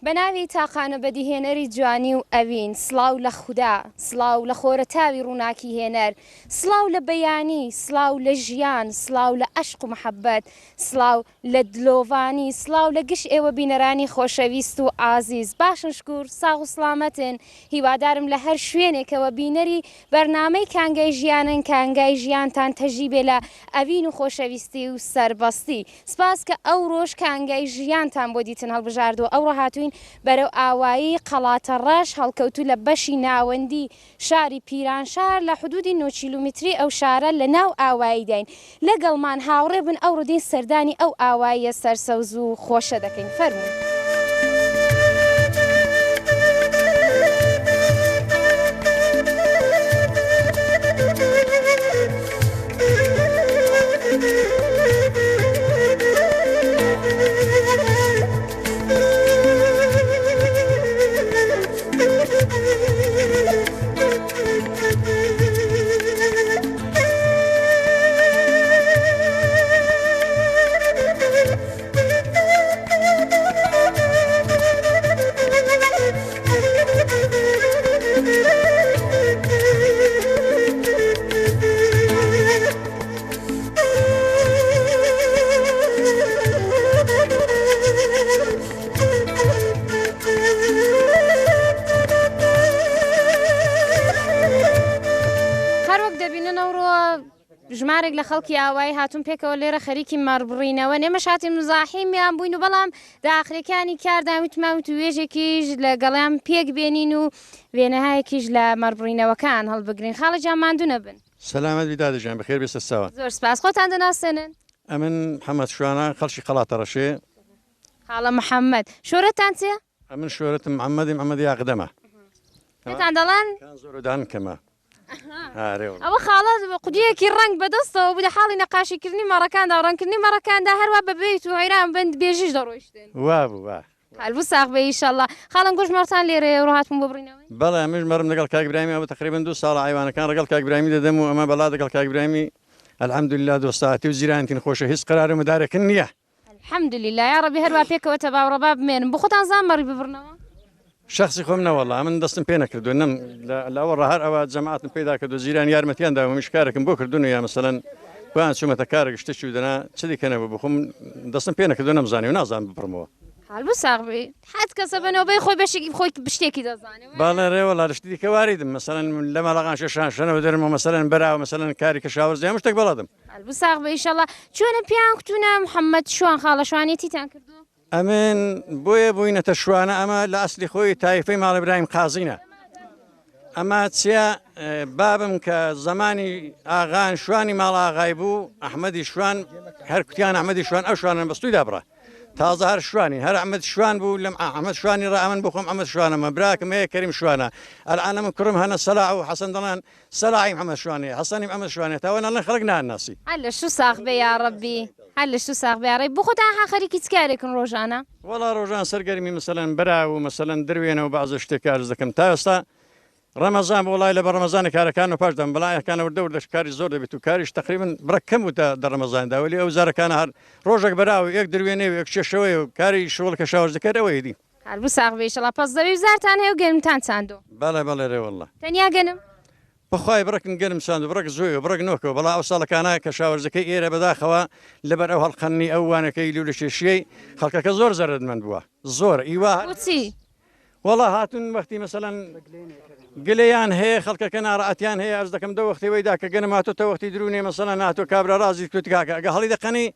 بەناوی تاقانە بەدیهێنەری جوانی و ئەوین، سڵاو لە خودا، سڵاو لە خۆرەتاوی ڕووناکیهێنەر، سڵاو لە بەیانی، سڵاو لە ژیان، سڵاو لە ئەشق و محەبەت، سڵاو لە دلۆڤانی، سڵاو لە گشت ئێوە بینەرانی خۆشەویست و ئازیز، باشن شکور ساغ و سڵامەتن، هیوادارم لە هەر شوێنێکەوە بینەری بەرنامەی کانگای ژیانن، کانگای ژیانتان تەژی بێ لە ئەوین و خۆشەویستی و سەربەستی. سپاس کە ئەوڕۆش کانگای ژیانتان بۆ دیتن هەڵبژاردووە، ئەوڕۆ هاتووین بەرەو ئاوایی قەڵاتەڕەش هەڵکەوتوو لە بەشی ناوەندی شاری پیرانشار لە حدودی نۆ کیلومیتری ئەو شارە لە ناو ئاواییداین لەگەڵمان هاوڕێ بن ئەوڕۆ دێین سەردانی ئەو ئاواییە سەرسەوز و خۆشە دەکەین فەرموون. هەروەک دەبینن ئەوڕۆ ژمارێک لە خەڵکی ئاوایی هاتوون پێکەوە لێرە خەریکی مەڕبڕینەوەن ئێمەش هاتین مزاحیمیان بووین و بەڵام دە ئاخرەکانی کاردا وتمان وتووێژێکیش لەگەڵیان پێک بێنین و وێنەهایەکیش لە مەڕبڕینەوەکان هەڵبگرین خاڵە گیان ماندوو نەبن. سەلامەت بی دادە گیان بەخێر بێی سەرچاوان. زۆر سپاس خۆتان دەناسێنن؟ ئەمن محەمەد شوانە خەڵکی قەڵاتەڕەشێ. خاڵە محەمەد شۆرەتتان چیە؟ ئەمن شۆرەتم محەمەدی محەمەدی ئاقدەمە. پێتان دەڵێن؟ کان زۆر و دان کەمە. ئەوە خاڵە قودیەکی ڕەنگ بەدەستەوە بوو لە حاڵی نەقاشیکردنی مەڕەکاندا و ڕەنگکردنی مەڕەکاندا هەروا بە بەیت و عیران بەند بێژیش دەڕۆیشتن. وابوو وا. قەلب ساغ بێ ئیشەڵا. خاڵم گۆشت مەڕتان لێرەیە ئەوڕۆ هاتبوون بۆ بڕینەوەی؟ بەڵێ ئەمنیش مەڕم لەگەڵ کاک برامی ئەوە تەقریبەن دوو ساڵە عەیوانەکان ڕەگەڵ کاک برامی دەدەم و ئەمە بەڵا دەگەڵ کاک برامی الحمدللە دۆستایەتی و جیرانتین خۆشە هیچ قەرار و مەدارێکن نییە. الحمدللە یاڕەبی هەروا پێکەوە تەبا و ڕەبا بمێنن بۆخۆتان زان مەڕی ببڕنەوە؟ شەخسی خۆم نەوەڵا ئەمن دەستم پێ نەکردووە نەم لە ئەوەڕا هەر ئەوە جەماعەتم پەیدا کردووە جیران یارمەتیان داوم منیش کارێکم بۆ کردوون و یا مەسەلەن بۆیان چوومەتە کارێک شتێکی و دەنا چ دیکە نەبوو بۆ خۆم دەستم پێ نەکردووە نەمزانی و نازانم ببڕمەوە. حالبوو ساغ بی حەد کەسە بە نۆبەی خۆی بەشێکی خۆی شتێکی دەزانێ وایە؟ بەڵێ رێ وەڵا شتی دیکە واریدم مەسەلەن لە مەڵەغان شێشان شەنەوە دەرم و مەسەلەن بەراوە مەسەلەن کاری کەشاوەرزی هەموو شتێک بەڵەدم. حالبوو ساغ بی ئیشەڵا. چۆنە پێیان کوتوونە محەمەد شوان خاڵە شوانێتیتان کردووە؟ ئەمن بۆیە بووینەتە شوانە ئەمە لە ئەسلی خۆی تایفەی ماڵی برایم قازینە ئەمە چیە بابم کە زمانی ئاغان شوانی ماڵ ئاغای بوو ئەحمەدی شوان هەر کوتیان ئەحمەدی شوان ئەو شوانە بەستوی دابڕە تازە هەر شوانی هەر ئەحمەد شوان بوو لەم ئەحمەد شوانی ڕا ئەمن بخۆم ئەحمەد شوانەمە براکم هەیە کەریم شوانە ئەلعانە من کوڕم هەنە سەلاح و حەسەن دەڵێن سەلاحی محەمەد شوانەیە حەسەنی محەمەد شوانەیە تا وەناڵێن خەڵک نانناسی. هەر لەشتو ساغ بێ یاڕەبی هەر لەشتو ساغ بێ یاڕەبی بۆخۆتان ها خەریکی چ کارێکن ڕۆژانە؟ وەڵا ڕۆژان سەر گەرمی مەسەلەن برا و مەسەلەن دروێنە و بەعزە شتێک کارز دەکەم تا ئێستا ڕەمەزان بوو وەڵای لەبەر ڕەمەزانە کارەکان و پاش دەم بەڵام ئەکانە وردە وردەش کاری زۆر دەبێت و کاریش تەقریبەن بڕە کەم بوو تا دە ڕەمەزاندا وەلی ئەو زارەکانە هەر ڕۆژێک بەرا و یەک دروێنەی و یەک کێشەوەی و کاری شغڵ کەشاوەرزی کەر ئەوەی دی. هەربوو ساغ بێ ئیشەڵا پەس زەوی و زارتان هەیە و گەنمتان چاندوە. بەڵێ بەڵێ رێ واللە. تەنیا گەنم؟ بەخوای بڕەکم گەنم چاندوە بڕەک زۆیە بڕەک نۆکەوە بەڵا ئەو ساڵەکانە کەشاوەرزەکەی ئێرە بەداخەوە لەبەر ئەو هەڵقەننی ئەو وانەکەی لولەکێشیەی خەڵکەکە زۆر زەرەدمەند بووە زۆر ئیوا بۆچی؟ وەڵا هاتون وەختی مەسەلەن گلەیان هەیە خەڵکەکە ناڕەعەتیان هەیە ئەرز دەکەم دە وەختی وەیدا کە گەنم هاتۆتە وەختی درونێ مەسەلەن هاتۆ کابرا ڕازی کوت کاکە ئەگە هەڵی دەقەنی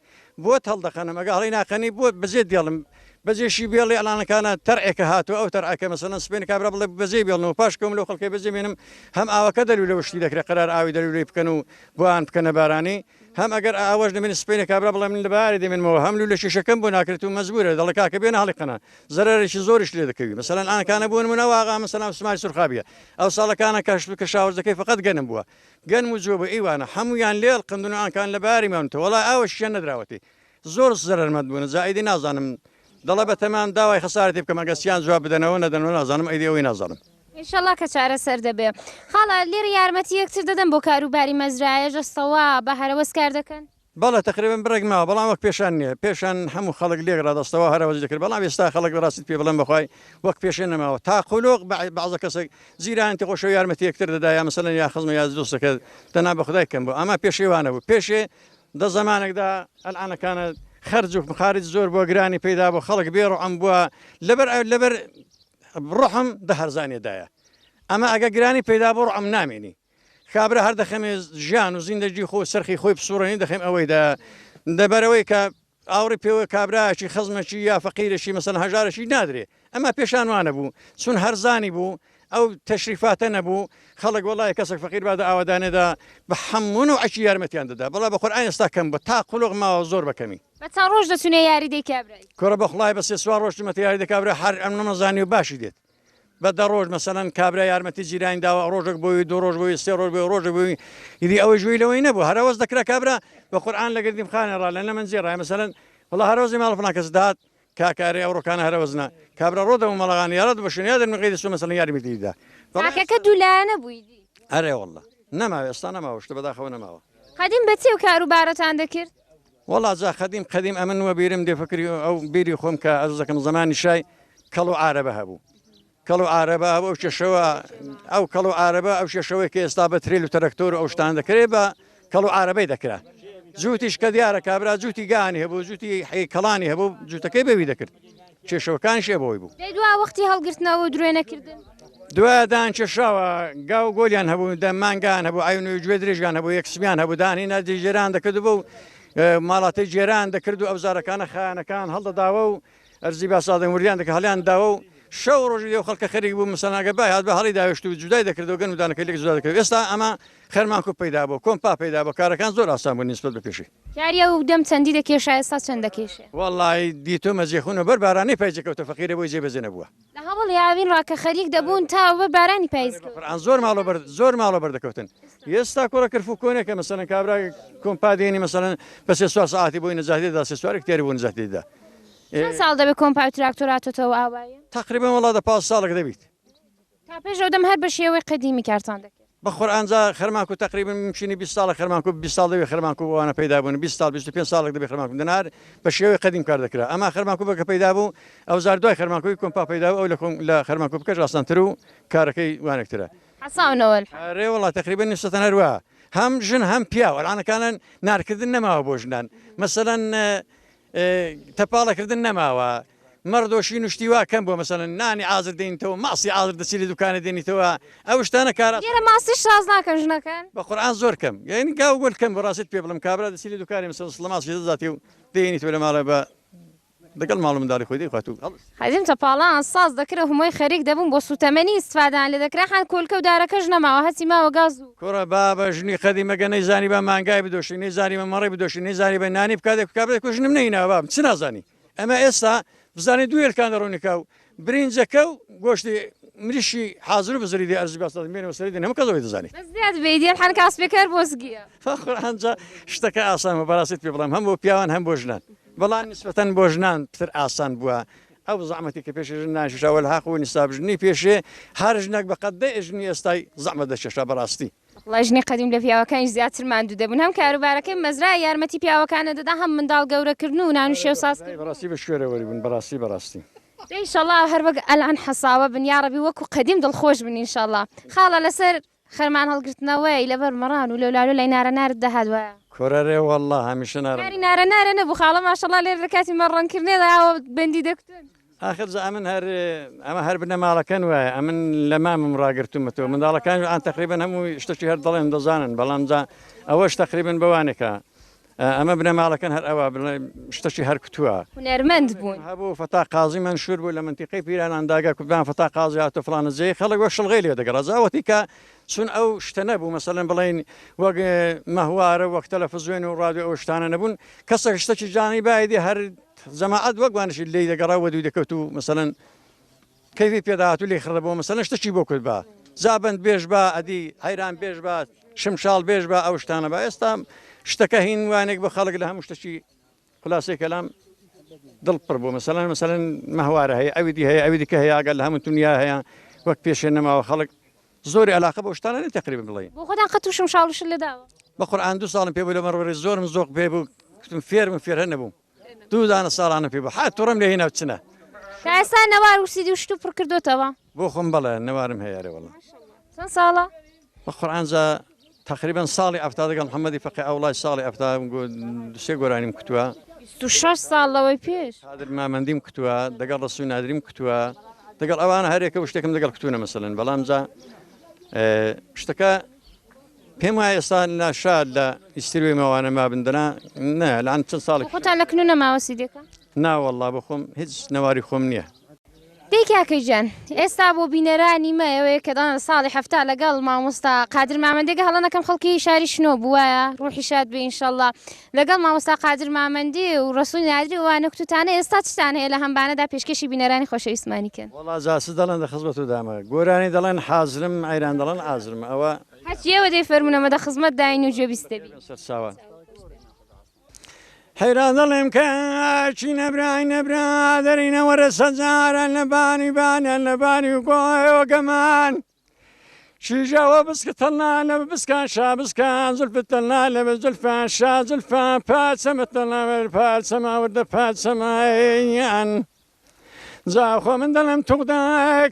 بۆت هەڵدەقەنم ئەگە هەڵی ناقەنی بۆت بەجێ دێڵم بەجێشی بێڵی ئەلانەکانە تەرعێکە هاتوو ئەو تەرعەکە مەسەلەن سپێن کابرا بڵێ بەجێ بێڵن و پاش کەوم لەو خەڵکەی بەجێ بێنم هەم ئاوەکە دەلوولە وشتی دەکرێت قەرار ئاوی دەلوولەی بکەن و بۆیان بکەنە بارانی هەم ئەگەر ئاوەش نەمێنێ سپەینێ کابرا بڵێ من لە بەهارێ دەمێنمەوە هەم لوولە شیشەکەم بۆ ناکرێت و مەجبوورە دەڵێ کاکە بێنە هەڵی قەنە زەرەرێکی زۆریش لێ دەکەوی مەسەلەن ئانکانە بۆ نموونە ئەو ئاغا مەسەلەن سمای سورخابیە ئەو ساڵەکانە کەش کەشاوەرزەکەی فقط گەنم بووە گەنم و جۆ بوو ئیوانە هەموویان لێڵ قندن و ئانکان لە بەهاری ماونەتەوە وەڵا ئاوەشیان نەدراوەتێ زۆر زەرەرمەند بوونە جا ئیدی نازانم دەڵێ بەتەمام داوای خەسارەتی بکەم ئەگەر سیان جواب بدەنەوە نەدەنەوە نازانم ئیدی ئەوەی نازانم. ئینشەڵا کە چارەسەر دەبێ. خاڵە لێرە یارمەتی یەکتر دەدەن بۆ کارو باری مەزرایە ژەستەوە بە هەرەوەز کار دەکەن؟ بەڵێ تەقریبەن بڕێک ماوە بەڵام وەک پێشان نییە پێشان هەموو خەڵک لێک ڕادەستەوە هەرەوەزی دەکرد بەڵام ئێستا خەڵک بەڕاستیت پێ بڵێم بەخوای وەک پێشێ نەماوە تا قولوق بەعزە کەسێک جیرانتی خۆشەوە یارمەتی یەکتر دەدا یا مەسەلەن یا خزمە یا دۆستەکە دەنا بە خودای کەم بوو ئەما پێشێ وانەبوو پێشێ دە زەمانێکدا ئەلعانەکانە خەرج و مخارج زۆر بووە گرانی پەیدا بوو خەڵک بێ ڕۆعم بووە لەبەر لەبەر ڕۆحم دە هەرزانیدایە ئەمە ئەگە گرانی پەیدا بوو ڕۆعم نامێنی کابرا هەر دەخەمێ ژیان و زیندەگی خۆ سەرخی خۆی بسوڕێنی دەخەم ئەوەی دە دەبەرەوەی کە ئاوڕی پێوە کابرایەکی خزمەکی یا فەقیرەکی مەسەلەن هەژارەکی نادرێ ئەما پێشان وانە بوو چون هەرزانی بوو ئەو تەشریفاتە نەبوو خەڵک وەڵای کەسێک فەقیر با دە ئاوەدانێدا بە هەموو نەوعەکی یارمەتیان دەدا بەڵا بە قورئان ئێستا کەم بوو تا قولوغ ماوە زۆر بە کەمی. بە چەند ڕۆژ دەچونە یاریدەی کابرای؟ کوڕە بە خوڵای بە سێ چوار ڕۆژ چومەتە یاریدە کابرا هەر ئەم نەمەزانی و باشی دێت بە دە ڕۆژ مەسەلەن کابرا یارمەتی جیرانی داوە ڕۆژێک بۆی دوو ڕۆژ بۆی سێ ڕۆژ بۆی ڕۆژێک بۆی ئیدی ئەوەی ژووی لەوەی نەبوو هەرەوەز دەکرا کابرا بە قورئان لە گردیم خانێ ڕا لە نەمەنجێ ڕای مەسەلەن وەڵا هەرەوەزی ماڵ فڵان کەس دەهات کاکە ئەرێ ئەوڕۆکانە هەرەوەز نا کابرا ڕۆ دەبوو مەڵەغانی یارە بەشێن یا دەرمی غەیری سوو مەسەلەن یارمەتی دا کاکەکە دوو لایەنە بوو ئیدی. ئەرێ وەڵا نەماوە ئێستا نەماوە شتە بەداخەوە نەماوە. قەدیم بە چێ و کاروبارتان دەکرد؟ وەڵا جا قەدیم قەدیم ئەمن وە بیرم دێ فکری ئەو بیری خۆم کە ئەزەکەم زەمانی شای کەڵ و عارەبە هەبوو کەڵ و عارەبە هەبوو ئەو کێشەوە ئەو کەڵ و عارەبە ئەو کێشەوەی کە ئێستا بە ترێل و تەرەکتۆر و ئەو شتان دەکرێت بە کەڵ و عارەبەی دەکرا جووتیش کە دیارە کابرا جووتی گانی هەبوو جووتی کەڵانی هەبوو جووتەکەی بەوی دەکرد کێشەوەکانیش بۆی بوو. دەی دوا وەختی هەڵگرتنەوە و درێنەکردن؟ دوایە دان کێشاوە گا و گۆلیان هەبوو دە مانگان هەبوو عین و گوێ درێژیان هەبوو یەکسمیان هەبوو دانی نادی جێران دەکرد بوو ماڵاتی جێران دەکرد و ئەوزارەکانە خایەنەکان هەڵدەداوە و ئەرزی باسادەن وردیان دەکە هەڵیان داوە و شەو ڕۆژی لێو خەڵکە خەریک بوو مەسەلەن ئەگەر بای هات بە هەڵی داوێشت و جودای دەکردەوە گەنم و دانەکەی لێک جودا دەکرد ئێستا ئەمە خەرمانکوپ پەیدا بوو کۆمپا پەیدا بوو کارەکان زۆر ئاسان بوو نیسبەت بە پێشی. یاری ئەو دەم چەندی دەکێشا ئێستا چەند دەکێشێ؟ وەڵای دیتۆمە جێخونە بەر بارانەی پایزی کەوتە فەقیرە بۆی جێ بەجێ نەبووە. لە هەوڵی ئاوین ڕا کە خەریک دەبوون تا بەر بارانی پایز کەوت. قورئان زۆر ماڵۆ بەر زۆر ماڵۆ بەر دەکەوتن ئێستا کوڕە کرف و کۆنێکە مەسەلەن کابرا کۆمپا دێنی مەسەلەن بە سێ چوار سەعاتی بۆی نەجاتی دەدا سێ چوارێک تێری بۆ نەجاتی دەدا. چەند ساڵ دەبێ کۆمپا و تراکتۆر هاتۆتەوە ئاوایە؟ تەقریبەن وەڵا دە پاز ساڵێک دەبیت. تا پێش ئەو دەم هەر بە شێوەی قەدیمی کارتان دەکرد. بە قورئان جا خەرمانکو تەقریبەن ممکنی 20 ساڵە خەرمانکو 20 ساڵ دەبێ خەرمانکو ئەوانە پەیدا بوون 20 ساڵ 25 ساڵێک دەبێ خەرمانکو دەنار بە شێوەی قەدیم کار دەکرا ئەما خەرمانکو بە کە پەیدا بوو ئەو زار دوای خەرمانکوی کۆمپا پەیدا بوو ئەو لە کۆم لە خەرمانکو بکەش ئاسانتر و کارەکەی وانێکترە. حەساونەوە الحمد. ئەرێ وەڵا تەقریبەن نیسبەتەن هەر وا هەم ژن هەم پیاو ئەلعانەکانن نارکردن نەماوە بۆ ژنان مەسەلەن تەپاڵەکردن نەماوە مەڕ دۆشین و شتی وا کەم بووە مەسەلەن نانی عازر دێنیتەوە ماسی عازر دەچی لە دوکانە دێنیتەوە ئەو شتانە کارا لێرە ماسیش ساز ناکەن ژنەکان؟ بە قورئان زۆر کەم یانی گا و گۆل کەم بوو ڕاستیت پێ بڵێم کابرا دەچی لە دوکانی مەسەلەن سڵە ماسی دەداتێ و دێنیتەوە لە ماڵێ بە دەگەڵ ماڵ و منداڵی خۆی دەیخوات و هەڵس. قەدیم تەپاڵان ساز دەکرا هەمووی خەریک دەبوون بۆ سووتەمەنی ئیستفادەیان لێ دەکرا حان کۆلکە و دارەکەش نەماوە هەرچی ماوە گاز و. کوڕە بابە ژنی قەدیم ئەگەر نەیزانیبا مانگای بدۆشی نەیزانیبا مەڕی بدۆشی نەیزانیبا نانی بکات دەکوت کابرا دەکوت ژنم نەهیناوە بابم چ نازانی ئەمە ئێستا بزانێ دوو هێلکان دەڕۆنیکا و برینجەکە و گۆشتی مریشی حازر و بزری دێ ئەرزی باسڵ بێنەوە سەری دێن هەموو کەس ئەوەی دەزانێت. بەس زیاد بێ ئیدی ئەلحان کاسپێکەر بۆ زگیە. قورئان جا شتەکە ئاسان بوو بەڕاستیت پێ بڵێم هەم بۆ پیاوان هەم بۆ ژنان بەڵام نیسبەتەن بۆ ژنان پتر ئاسان بووە ئەو زەحمەتی کە پێشێ ژن ناکێشا وەلحاق و نیساب ژنی پێشێ هەر ژنێک بە قەد دە ژنی ئێستای زەحمەت دەکێشا بەڕاستی. وەڵای ژنی قەدیم لە پیاوەکانیش زیاتر ماندوو دەبوون هەم کاروبارەکەی مەزرا یارمەتی پیاوەکانە دەدا هەم منداڵ گەورەکردن و نان و شێو سازکردن. بەڕاستی بە شوێرەوەری بوون بەڕاستی بەڕاستی. دە ئیشەڵا هەر وەک ئەلان حەساوە بن یاڕەبی وەکو قەدیم دڵخۆش بن ئینشەڵا خاڵە لەسەر خەرمان هەڵگرتنەوەی لەبەر مەڕان و لەولالۆ لای نارە نارت دەهات وایە. کورە رێ واللە هەمیشە نارم. کاری نارە نارە نەبوو خاڵە ماشەڵا لێرە لە کاتی مەڕ ڕەنگ کردنێدا ئاوە بەندی دەکوتن. ئاخر جا ئەمن هەر ئەمە هەر بنەماڵەکەن وایە ئەمن لە مامم ڕاگرتوومەتەوە منداڵەکانیش ئان تەقریبەن هەموو شتەکی هەر دەڵێن دەزانن بەڵام جا ئەوەش تەقریبەن بەوانێکە ئەمە بنەماڵەکەن هەر ئەوە بڵێ شتەکی هەر کوتووە. هونەرمەند بوون. هەبوو فەتا قازی مەنشوور بوو لە مەنتیقەی پیرانان داگا کوتبان فەتا قازی هاتۆ فڵانە جێی خەڵک وەک شڵغەی لێ دەگەڕا جا وەتی کە چون ئەو شتە نەبوو مەسەلەن بڵێین وەک مەهوارە وەک تەلەفزیۆن و ڕادیۆ ئەو شتانە نەبوون کەسێک شتەکی جانی بایدی هەر جەماعەت وەک وانشی لێی دەگەڕا و وەدووی دەکەوت و مەسەلەن کەیفی پێداهات و لێی خڕ دەبۆوە مەسەلەن شتەکی بۆ کورد با زابەند بێژ با ئەدی حەیران بێژ با شمشاڵ بێژ با ئەو شتانە با ئێستا شتەکە هین وانێک بۆ خەڵک لە هەموو شتەکی خولاسەی کەلام دڵ پڕ بوو مەسەلەن مەسەلەن مەهوارە هەیە ئەوی دی هەیە ئەوی دیکە هەیە ئەگەر لە هەموو دنیا هەیە وەک پێشێ نەماوە خەڵک زۆری علاقە بەو شتانە نیە تەقریبا بڵێین. بۆ خۆتان قەت تووشم شاڵ و شل لێداوە؟ بە قورعان دوو ساڵم پێ بوو لە مەڕوەری زۆرم زۆق پێ بوو کوتم فێرم فێر هەر نەبووم دوو دانە ساڵانم پێ بوو حا توڕەم لێ هێنا و چنە. تا ئێستا نەوار و سیدی و شت و پڕ کردۆتەوە؟ بۆ خۆم بەڵێ نەوارم هەیە ئەرێ وەڵا. چەند ساڵە؟ بە قورعان جا تەقریبەن ساڵی 70 دەگەڵ محەممەدی فەقێ ئەوڵای ساڵی 70 سێ گۆرانیم کوتووە. 26 ساڵ لەوەی پێش. قادر مامەندیم کوتووە دەگەڵ ڕەسوول نادریم کوتووە دەگەڵ ئەوانە هەرێکە و شتێکم دەگەڵ کوتوونە مەسەلەن بەڵام جا شتەکە پێم وایە ئێستا لە شار لە ئیستروێ ماوانە مابن دەنا نا لەعن چەند ساڵێک. خۆتان لە کنو نەماوە سیدێکە؟ نا وەڵا بۆ خۆم هیچ نەواری خۆم نییە. دەی کاکە گیان ئێستا بۆ بینەرانی مە ئەوەیە کە دەڵێن ساڵی 70 لەگەڵ مامۆستا قادر مامەندی گە هەڵە نەکەم خەڵکی شاری شنۆ بوو وایە ڕوحی شاد بێ ئینشەڵڵا لەگەڵ مامۆستا قادر مامەندی و ڕەسوول نادری و ئەوانە کوتوتانە ئێستا چتان هەیە لە هەمبانەدا پێشکەشی بینەرانی خۆشەویستمانی کەن؟ وەڵا جا چ دەڵێن دە خزمەت و دامە گۆرانی دەڵێن حازرم عەیران دەڵێن ئازرم ئەوە. هەرچی ئێوە دەیفەرموون ئەمە دە خزمەت داین و گوێبیست دەبین. سەرچاوە. حەیران دەڵێم کە چی نەبرای نەبرا دەرینە وەرە سەجاران لە بانی بانیان لە بانی و گۆگەمان شیژاوە بسکە تەڵنا لە بسکان شا بسکان زلف تەڵنا لە بە زلفان شا زلفان پاچەمە تەڵنا پاچەمە وردە پاچەمایان جا خۆ من دەڵێم توخدا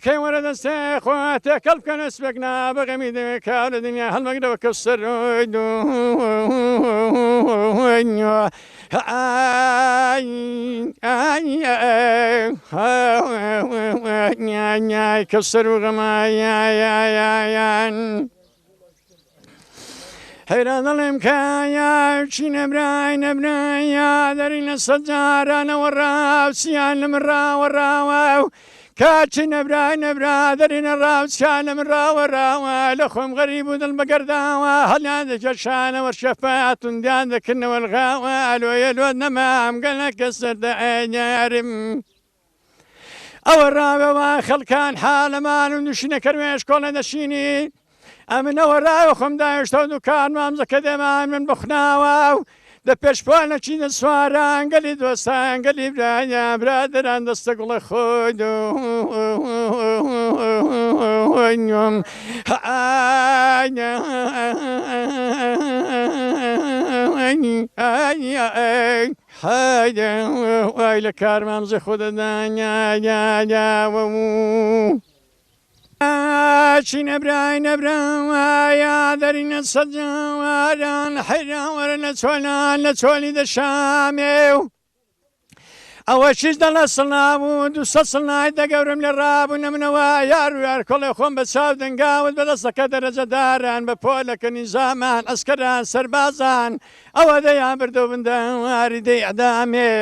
کەی وەرە دەستێ خۆ تێکەڵ بکەن ئەسپێک نا بەغەمی دەوێ کار لە دنیا هەڵمەگرەوە کە سەرۆی کە سەر و غەمایان حەیران دەڵێم کە یا چی نەبرای نەبرای یا دەری لە سەجارانەوە ڕاوچیان لە من ڕاوە ڕاوە و کاچی نەبرای نەبرا دەرینە ڕاوچیان لە من ڕاوە ڕاوە لە خۆم غەریب و دڵ بەگەرداوە هەڵیان دەکێشانەوە شەفا توندیان دەکردنەوە الغاوە ئەلۆیە لۆ نەمام گەلەکە سەردەئەیارم ئەوە ڕاوێ وا خەڵکان حالەمان و نوشینە کەروێش کۆڵێ دەشینی ئەمنەوە ڕاوە خۆم داوێشتەوە دوکان مامزەکە دێمان من بخناوە و دە پێش پۆلەکی سواران گەلی دۆستان گەلی برایان برادەران دەستە گوڵە خۆی وای لە کار مامزە خۆ دەدانیاوە چی نەبرای نەبراوە دەرینە سەجاواران حەیران وەرە لە چۆلان لە چۆلی دەشامێ و ئەوە چیش دەڵە سڵاو و دوو سەد سڵای دەگەورم لە ڕابوو لە منەوە یار و یار کۆڵێ خۆم بە چاو دەنگاوت بە دەستەکە دەرەجەداران بە پۆلەکە نیزامان ئەسکەران سەربازان ئەوە دەیان بردەو بنداری دەی ئەدامێ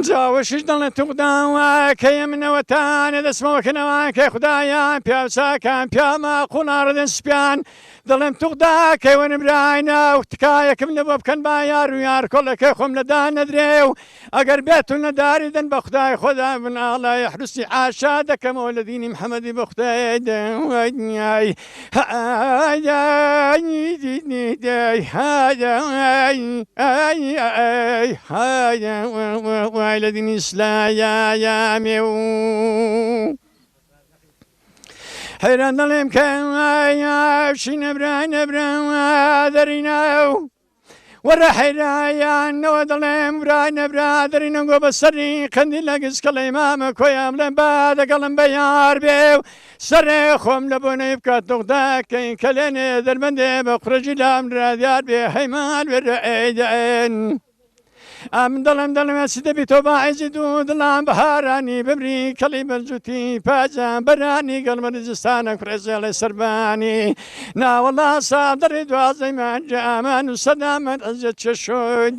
جاوەشیش دەڵێ توخداوە کەیە منەوە تانێ دەچمەوە کەنەوان کەی خدایان پیاوچاکان پیاما قوڵاڕدن سپیان دەڵێم توخدا کەی وەنمراینە و تکایەکم لە بۆ بکەن با یار و یار کۆڵەکەی خۆم لەدا نەدرێ و ئەگەر بێت و نەداری دەن بە خودای خۆدا بن ئاڵای حرسی عاشا دەکەمەوە لە دینی محەممەدی بە خودای لە دینی ئیسلامی و حەیران دەڵێم کە چی نەبرا نەبرا دەرینا و وەرە حەیرایانەوە دەڵێم برا نەبرا دەرینەگۆ بە سەری قەندی لە گسکەڵی مامە کۆیان بڵێم با دەگەڵم بە یار بێ و سەرێ خۆم لە بۆنەی بکات تۆخداکەین کەلێنێ دەربەندێ بە قڕژی لام را دیار بێ هەیمان وێرە ئەیدەن. ئەم دڵم دڵم چ دەبی تۆ باعیزی دوو دڵان بەهارانی بمری کەڵی بەرجوتی پاجان بەرانی گەڵمەری زستانە کوڕێ زێڵێ سەربانی ناوەڵا سادڕی دوازەی مانجە ئامان و سەدامەت عزت چە شۆی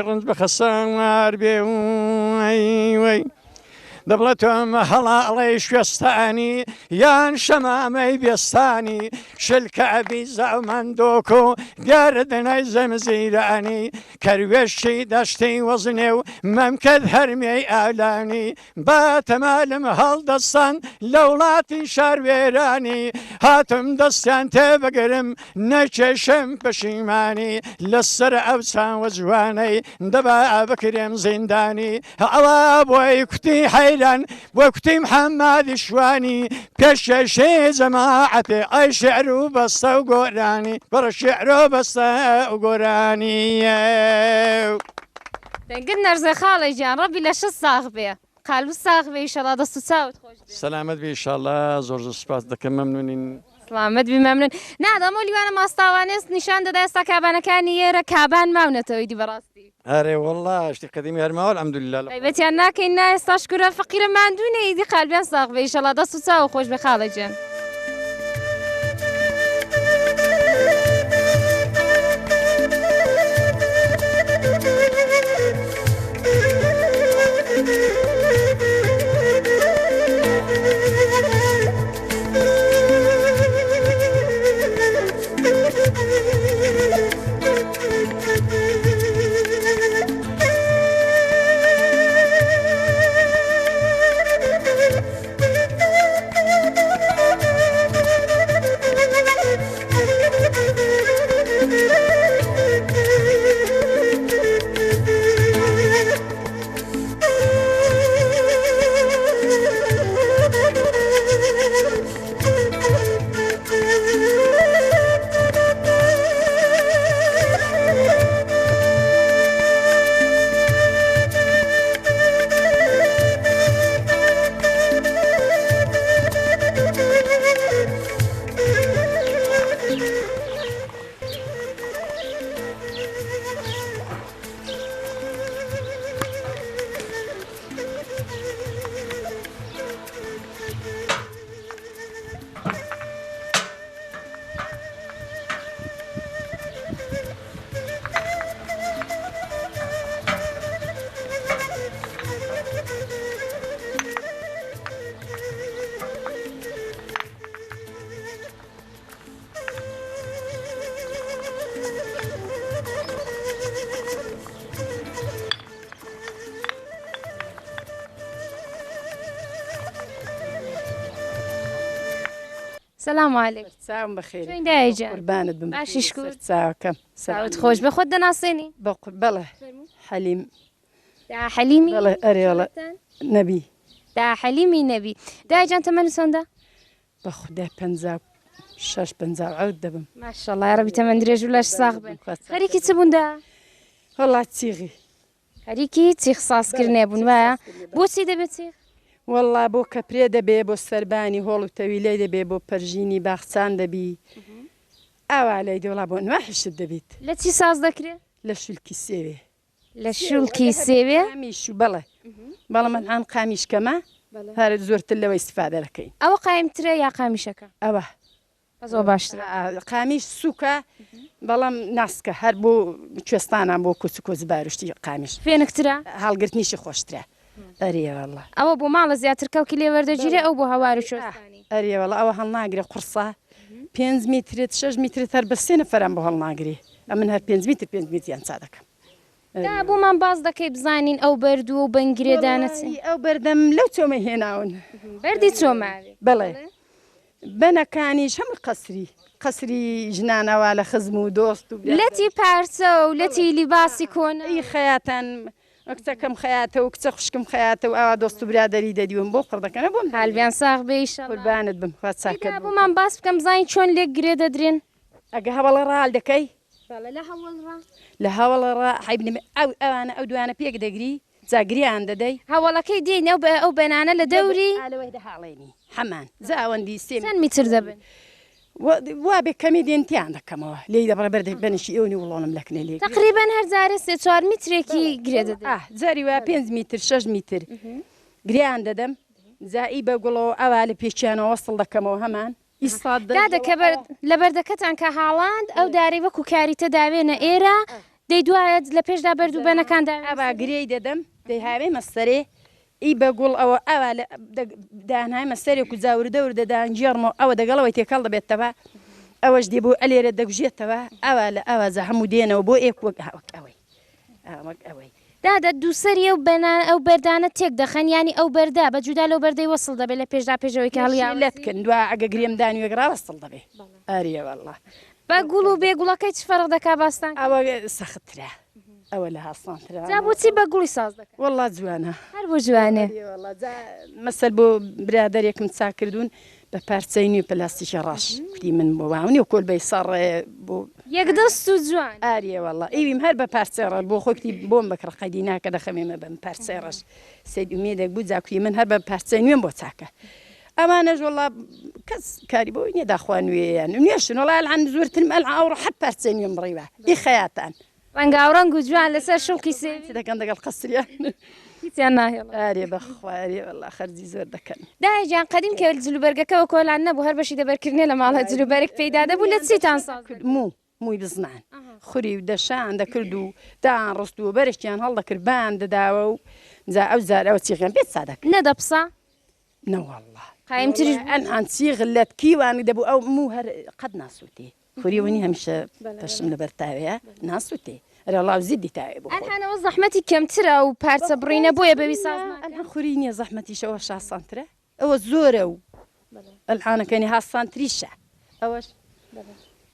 ڕنج بە خەسار بێ وەی. دەبڵە تۆم هەڵاڵەی شوێستانی یان شەمامەی بێستانی شلکە ئەبی زاومەندۆک و گەردنەی زەمزیرانی کەروێشکی دەشتی وەزنێ و مەمکەت هەرمێی ئالانی بە تەمالم هەڵدەستان لە وڵاتی شاروێرانی هاتم دەستیان تێبگرم نەکێشم پەشیمانی لەسەر ئەو چاوە جوانەی دەبا بکرێم زیندانی ئەوە بۆی کوتی حەیران بۆی کوتی محەممەدی شوانی پێشکێشی جەماعەتێ ئەی شعر و بەستە و گۆرانی بڕ شعر و بەستە و گۆرانی. دەنگت نەرزێ خاڵە گیان ڕەبی لەشت ساغ بێ قالبت ساغ بێ ئیشەڵا دەست و چاوت خۆش بێ. سەلامەت بی ئیشاڵا زۆر زۆر سوپاست دەکەم مەمنونین. سڵامەت بی مەمنون. نا دەم ئەو لیوانە ماستاوانەیەست نیشان دەدا ئێستا کابانەکانی ئێرە کابان ماونەتەوە ئیدی بەڕاستی. ئەرێ وەڵا شتی قەدیمی هەر ماوە الحمدللە لە خوا. غیبەتیان ناکەین نا ئێستا شکورە فەقیرە ماندوو نە ئیدی قالبیان ساغ بێ ئیشەڵا دەست و چاوو خۆش بێ خاڵە گیان. سلام علیک سەرچاوم بەخێری چۆن دایە گیان قوربانت بم باشی شکور سەرچاوەکەم چاوت خۆش بێ خۆت دەناسێنی بەڵێ حەلیم دا حەلیمی بەڵێ ئەرێ وەڵا نەبی دا حەلیمی نەبی دایە گیان تەمەنت چەندە بەخودا 56 57 دەبم. ماشاءاللە یاڕەبی تەمەن درێژ و لەش ساغ بن خەریکی چ بوون دا؟ وەڵا چیغی. خەریکی چیخ ساز کردنێ بوون وایە؟ بۆچی دەبێ چیخ؟ وەڵا بۆ کەپرێ دەبێ بۆ سەربانی هۆڵ و تەویلەی دەبێ بۆ پەرژینی باخچان دەبی ئاوا لای دێ وەڵا بۆ ئەنواحی شت دەبیت. لە چی ساز دەکرێ؟ لە شولکی سێوێ. لە شولکی سێوێ؟ قامیش و بەڵێ بەڵام ئەلعان قامیش کەمە هەر زۆرتر لەوە ئیستفادە دەکەین. ئەوە قایمترە یا قامیشەکە؟ ئەوە. بەس ئەوە باشترە. قامیش سوکە بەڵام ناسکە هەر بۆ کوێستانان بۆ کوچ و کۆچبار و شتی قامیش. فێنکترە؟ هەڵگرتنیشی خۆشترە. ئەرێ وەڵا. ئەوە بۆ ماڵە زیاتر کەڵکی لێ وەردەگیرێ ئەو بۆ هەوار و کوێستانی. ئەرێ وەڵا ئەوە هەڵناگرێ قوڕسە پێنج میترت شەش میترت هەر بە سێ نەفەران بۆ هەڵناگرێ ئەمن هەر پێنج میتر پێنج میتریان چا دەکەم. دا بۆمان باس دەکەی بزانین ئەو بەرد و ئەو بەن گرێدانە چین؟ وەڵاهی ئەو بەردەم لەو چۆمەی هێناون. بەردی چۆماوی. بەڵێ بەنەکانیش هەمووی قەسری قەسری ژنانەوە لە خزم و دۆست و برادەر. لەتی پارچە و لەتی لیباسی کۆنە. ئی خەیاتان کچەکەم خەیاتە و کچە خوشکم خەیاتە و ئاوا دۆست و برادەری دەدیوم بۆ قڕ دەکەنە بۆم دەنێرن. قالبیان ساغ بێ ئیشەڵا. قوربانت بم خوا چاکەت ئەی دا بۆ بۆمان بکات. باس بکەن بزانین چۆن لێک گرێ دەدرێن. ئەگە هەوەڵە ڕال دەکەی؟ بەڵێ لە هەوەڵ ڕا. لە هەوەڵە ڕا حەیب نەبێ ئەو ئەوانە ئەو دوانە پێک دەگری جا گریان دەدەی. هەوەڵەکەی دێین ئەو ئەو بەنانە لە دەوری. ئا لەوەی دەهاڵێنی حەمان جا ئەوەندی سێ چەند میتر دەبن؟ وا بێ کەمی دێن تیان دەکەمەوە لێی دەبڕێ بەردێک بەنێکی ئەونی وڵۆنم لەکنێ لێ. تەقریبەن هەر جارێ سێ چوار میترێکی گرێ دەدەی. ئا جاری وا پێنج میتر شەش میتر گریان دەدەم جا ئی بە گوڵەوە ئەوا لە پێکیانەوە وەسڵ دەکەمەوە هەمان ئی سات دادە کە بەرد لە بەردەکەتان کە هاڵاند ئەو دارەی وەکوو کاریتە داوێنە ئێرە دەی دوایە لە پێشدا بەرد و بەنەکان داوێنە ئەوا سەرێ؟ گرێی دەدەم دەیهاوێمە سەرێ. ئی بە گوڵ ئەوە ئاوا لە دانایمە سەرێک و جا وردە وردە دانگێڕمەوە ئەوە دەگەڵ ئەوەی تێکەڵ دەبێتەوە ئەوەش دێ بۆ ئەلێرە دەگوژێتەوە ئاوا لە ئاوا جا هەموو دێنەوە بۆ ئێک وەک وەک ئەوەی وەک ئەوەی. دادە دووسەری ئەو بەنا ئەو بەردانە تێک دەخەن یانی ئەو بەردە بە جودا لەو بەردەی وەسڵ دەبێ لە پێشدا پێش ئەوەی کە هەڵیاوەسی؟ لەت کەن دوا ئەگە گرێم دانوێک ڕاوەستڵ دەبێ ئەرێ وەڵا. بە گوڵ و بێ گوڵەکەی چ فەرق دەکا باستان کەن؟ ئەوە سەختترە ئەوە لە هاسانترە. جا بۆچی بە گوڵی ساز دەکەن؟ وەڵا جوانە. هەر بۆ جوانێ. ئەرێ وەڵا جا مەسەل بۆ برادەرێکم چاک کردوون بە پارچەی نوێ پلاستیکی ڕەش کوتی من بۆ واو نیە کۆلبەی سەڕێ بۆ. یەک دەست و جوان. ئەرێ وەڵا ئیویم هەر بە پارچەی ڕەش بۆ خۆی کوتی بۆم بکڕە قەیدی ناکە دەخەمێمە بەم پارچەی ڕەش سەید ئومێدێک بوو جا کوتی من هەر بە پارچەی نوێم بۆ چاکە ئەمانەش وەڵا کەس کاری بۆی نیە داخوا نوێیان نوێشن وەڵا ئەلعان زۆرترم ئەلعان ئەوڕۆ حەت پارچەی نوێم بڕیوە ئی خەیاتان. ڕەنگاوڕەنگ و جوان لەسەر شوڵکی سێوی. چ دەکەن دەگەڵ قەسریان. هیچیان ناهێڵن. ئەرێ بەخوا ئەرێ وەڵا خەرجی زۆر دەکەن. دایە گیان قەدیم کە جلوبەرگەکە وەکۆلان نەبوو هەر بەشی دەبەرکردنێ لە ماڵە جلوبەرگ پەیدا دەبوو لە چیتان ساز دەکرد؟ موو مووی بزنان خوری و دەشان دەکرد و دان ڕست و بەرشتیان هەڵدەکرد بان دەداوە و جا ئەو جار ئەوە چیغیان پێ چا دەکرد. نەدەپسا؟ نەوەڵڵا. قایمتریش بوو؟ ئەنعان چیغ لەت کیوانک دەبوو ئەو موو هەر قەت ناسووتێ. خوری ونی هەمیشە پەشم لەبەر تاوێیە ناسووتێ ئەرێ وەڵا زیدی تاوێ بۆ خۆی. ئەلحان ئەوە زەحمەتی کەمترە و پارچە بڕینە بۆیە بەوی ساز ناکەن. ئەلحان خوری نیە زەحمەتیشە ئەوەش ئاسانترە ئەوە زۆرە و ئەلحانەکەنی هاسانتریشە ئەوەش.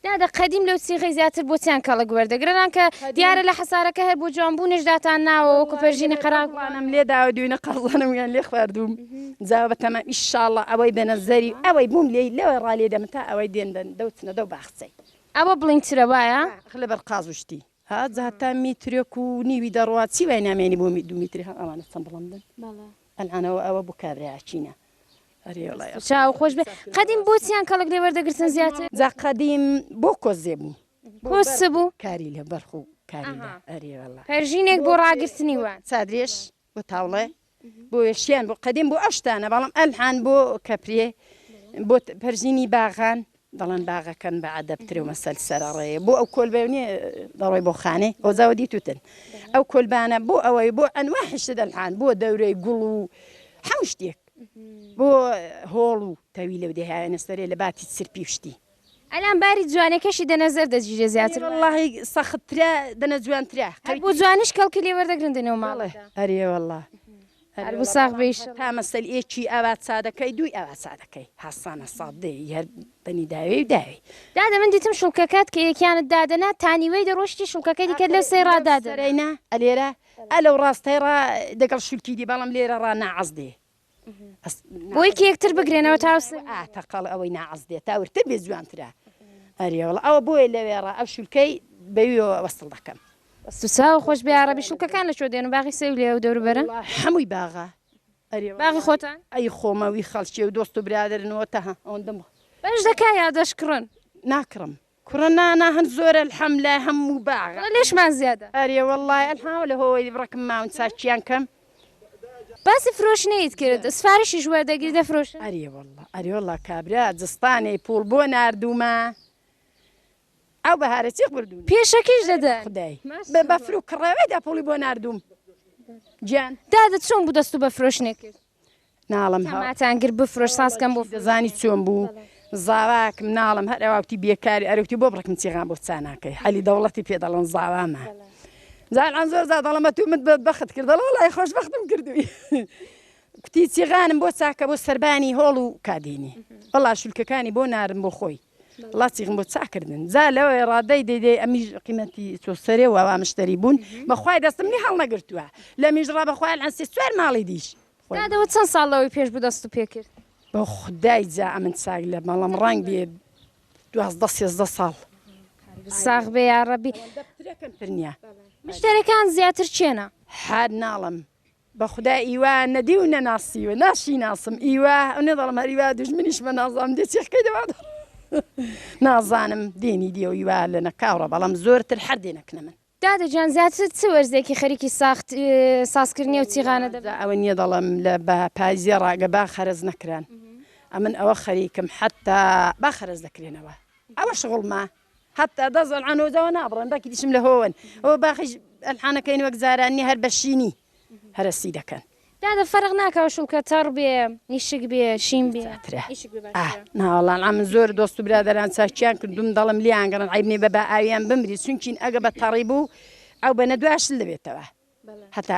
دادە قەدیم لەو سیغەی زیاتر بۆ چیان کەڵک وەردەگرن کە دیارە لە حەسارەکە هەر بۆ جوان بوونیش داتان ناوە وەکو پەرژینی قەراغ. قەزانم لێ داوە دوینە قەزانم یان لێ خواردووم جا بە تەمام ئیشاڵڵا ئەوەی بە نەزەری ئەوەی بووم لێی لەوە ڕا لێ دەم تا ئەوەی دێن بەن دەوچنە دەو باخچەی. ئەوە بڵینترە وایە؟ ئاخ لەبەر قاز و شتی ها جا تا میترێک و نیوی دەڕوا چی وای نامێنی بۆ دوو میتری ها ئەوانە چەند بڵندن ئەلعان ئەوە ئەوە بۆ کابرایەکینە ئەرێ وەڵا دەست و چاو خۆش بێ قەدیم بۆ چیان کەڵک لێ وەردەگرتن زیاتر؟ جا قەدیم بۆ کۆزێ بوو. کۆز چ بوو؟ کاریلە بەرخ و کاریلە ئەرێ وەڵا. پەرژینێک بۆ ڕاگرتنی وان. چادرێش بۆ تاوڵێ بۆ وێشیان بۆ قەدیم بۆ ئەو شتانە بەڵام ئەلحان بۆ کەپرێ بۆ پەرژینی باغان دەڵێن باغەکەن بە عەدەبترە و مەسەل سەرەڕێیە بۆ ئەو کۆلبە نیە دەڕۆی بۆ خانێ ئەوجاوە دیتوتن ئەو کۆلبانە بۆ ئەوەی بۆ ئەنواحی شت ئەلحان بۆ دەورەی گوڵ و هەموو شتێک بۆ هۆڵ و تەویلە و دەهاوێنە سەرێ لە باتی چرپی و شتی. ئەلان باری جوانەکەشی دەنە زەر دەگیرێ زیاتر وایە. وەڵاهی سەختترە دەنە جوانترە. هەر بۆ جوانیش کەڵکی لێ وەردەگرن دەنێو ماڵەدا. بەڵێ ئەرێ وەڵا. هەر بوو ساغ بێ ئیشەڵا. تا مەسەل ئێکی ئاوا چادەکەی دووی ئاوا چادەکەی هاسانە سادەی هەر بەنی داوێی و داوێی. دادە من دیتم شوڵکەکەت کە یەکیانت دادەنا تا نیوەی دەڕۆشتی شوڵکەکەی دیکەت لەو سەی ڕا دادەنا. سەرەینا ئەلێرە ئەلەو ڕاستەی ڕا دەگەڵ شولکی دی بەڵام لێرە ڕا ناعەز دێ. بۆی کە یەکتر بگرێنەوە تا ئا تەقەڵ ئەوەی ناعەز دێ تا ورتر بێ جوانترە ئەرێ وەڵا ئەوە بۆیە لەوێ ڕا ئەو شولکەی بەویەوە وەسڵ دەکەم. دەست و چاو خۆش بێ یاڕەبی شوڵکەکان لە کوێ دێن و باغی سێو لێ ئەو دەوروبەرە؟ وەڵا هەمووی باغە ئەرێ وەڵا. باغی خۆتان؟ ئەی خۆمە وی خەڵکێ و دۆست و برادەرن و تەها ئەوەندەم. بەش دەکا یا دەشکڕن؟ ناکڕم کوڕە نا نا هەن زۆرە الحم لای هەموو باغە. وەڵا لێشمان زیادە. ئەرێ وەڵای الحم لە هۆی بڕەکم ماون چاکیان کەم. باسی فرۆشتنیت کرد سفارشیش وەردەگری دەفرۆشن؟ ئەرێ وەڵا ئەرێ وەڵا کابرا جستانێ پوڵ بۆ ناردوومە ئەو بەهارە چیخ بردوونی. پێشەکیش دەدەن؟ خودای بە بەفر و کڕێوێدا پوڵی بۆ ناردووم گیان. دادە چۆن بوو دەست و بە فرۆشتنێ کرد؟ ناڵم هە. تەماتان گرت بفرۆش ساز کەم بۆ دەزانی چۆن بوو زاواکم ناڵم هەر ئەوە وتی بێکاری ئەرێ وتی بۆ بڕکم چیغان بۆ چا ناکەی حەلی دەوڵەتی پێ دەڵێن زاوامە جاران زۆر جار دەڵێم ئەتوو منت بەدبەخت کرد دەڵێ وەڵای خۆشبەختم کردووی کوتی چیغانم بۆ چاکە بۆ سەربانی هۆڵ و کادینی وەڵا شولکەکانی بۆ نارم بۆ خۆی وەڵا چیغم بۆ چاکردن جا لەوەی ڕادەی دەی دەی ئەمیش قیمەتی چۆ سەرێ و ئەوا مشتەری بوون بەخوای دەستم نی هەڵنەگرتووە لەمیش ڕا بەخوای الان سێ چوار ماڵی دیش خۆی. دادەوە چەند ساڵ لەوەی پێش بوو دەست و پێ کرد؟ بە خودای جا ئەمن چاک لە مەڵم ڕەنگ بێ 12 13 ساڵ. ساغ بێ یاڕەبی. ئەوەندە پترە کەمتر نییە. مشتەرەکان زیاتر کێنە؟ هەر ناڵم بەخودا ئیوا نەدیو نەناسیوە ناشیناسم ئیوا ئەونە دەڵم هەر ئیوا دوژمنیشمە نازانم دێ چێخکەی دەوا نازانم دێنی دیەو ئیوا لە نەکاوڕە بەڵام زۆرتر هەر دێنەکنە من. دادە گیان زیاتر چ وەرزێکی خەریکی ساخت سازکردنی ئەو چیغانە دەبن؟ ئەوە نیە دەڵێم لە بە پایزێ ڕاگە با خەرەز نەکران ئەمن ئەوە خەریکم حەتا با خەرەز دەکرێنەوە ئەوە شغڵمە حەتا دەست ئەلعان هۆزەوە نابڕن باکی دیشم لە هۆوەن ئەوە باخیش ئەلحانەکەین وەک جاران نیە هەر بە شینی هەرەسی دەکەن. دادە فەرق ناکا شوڵکە تەڕ بێ ئیشک بێ شین بێ چاترە ئیشک بێ ئاه باشترە. ناوەڵا ئەمن زۆر دۆست و برادەران چاکیان کردوم دەڵم لیان گەڕن عەیب نیە بە با ئاویان بمری چونکین ئەگە بە تەڕی بوو ئەو بەنە دوا شل دەبێتەوە هەتا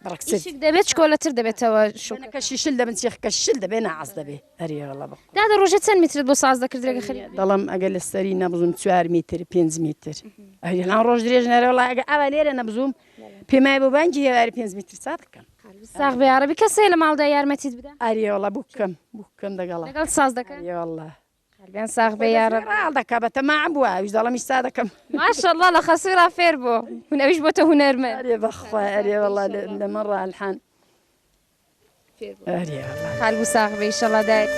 بڕکچر ئیشک دەبێت چکۆلەتر دەبێتەوە شوڵکەکە. بەنەکەشی شل دەبن چیخکەشی شل دەبێ ناعەز دەبێ ئەرێ وەڵا بە دادە ڕۆژێ چەند میترت بۆ ساز دەکرد رێگە خەریک بووی؟ دەڵم ئەگەر لە سەری نەبزوم چوار میتر پێنج میتر ئەرێ لان ڕۆژ درێژ نەرێ وەڵا ئەگە ئاوا لێرە نەبزوم پێمایە بۆ بانگی هێواری پێنج میتر سا دەکەم. ساغ بێ یاڕەبی کەس هەیە لە ماڵدا یارمەتیت بدا؟ ئەرێ وەڵا بووکەم بووکەم دەگەڵا. لەگەڵت ساز دەکەن؟ ئەرێ وەڵا. قەلبیان ساغ بێ خۆی یاڕەبی. دەست ڕاڵ دەکا بەتەماعم بووە ئەویش دەڵێم ئیستا دەکەم. ماشاءاللە لە خەسووی ڕا فێر بوو هون ئەویش بۆتە هونەرمەند. ئەرێ بەخوا ئەرێ وەڵا لە من ڕا ئەلحان ئەرێ وەڵا. قەلبو ساغ بێ ئیشەڵا دایە.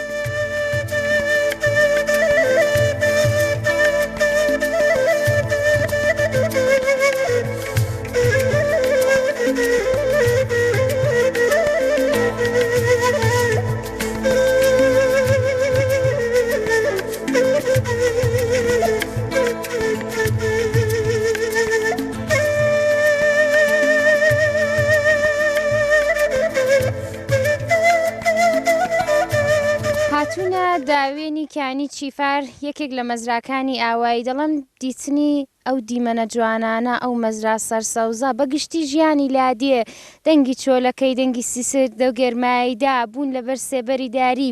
هاتوونە داوێنی کانی چیفار یەکێک لە مەزراکانی ئاوایی دەڵێم دیتنی ئەو دیمەنە جوانانە ئەو مەزرا سەرسەوزە بە گشتی ژیانی لادێ دەنگی چۆلەکەی دەنگی سیسر دەو گەرمایدا بوون لەبەر سێبەری داری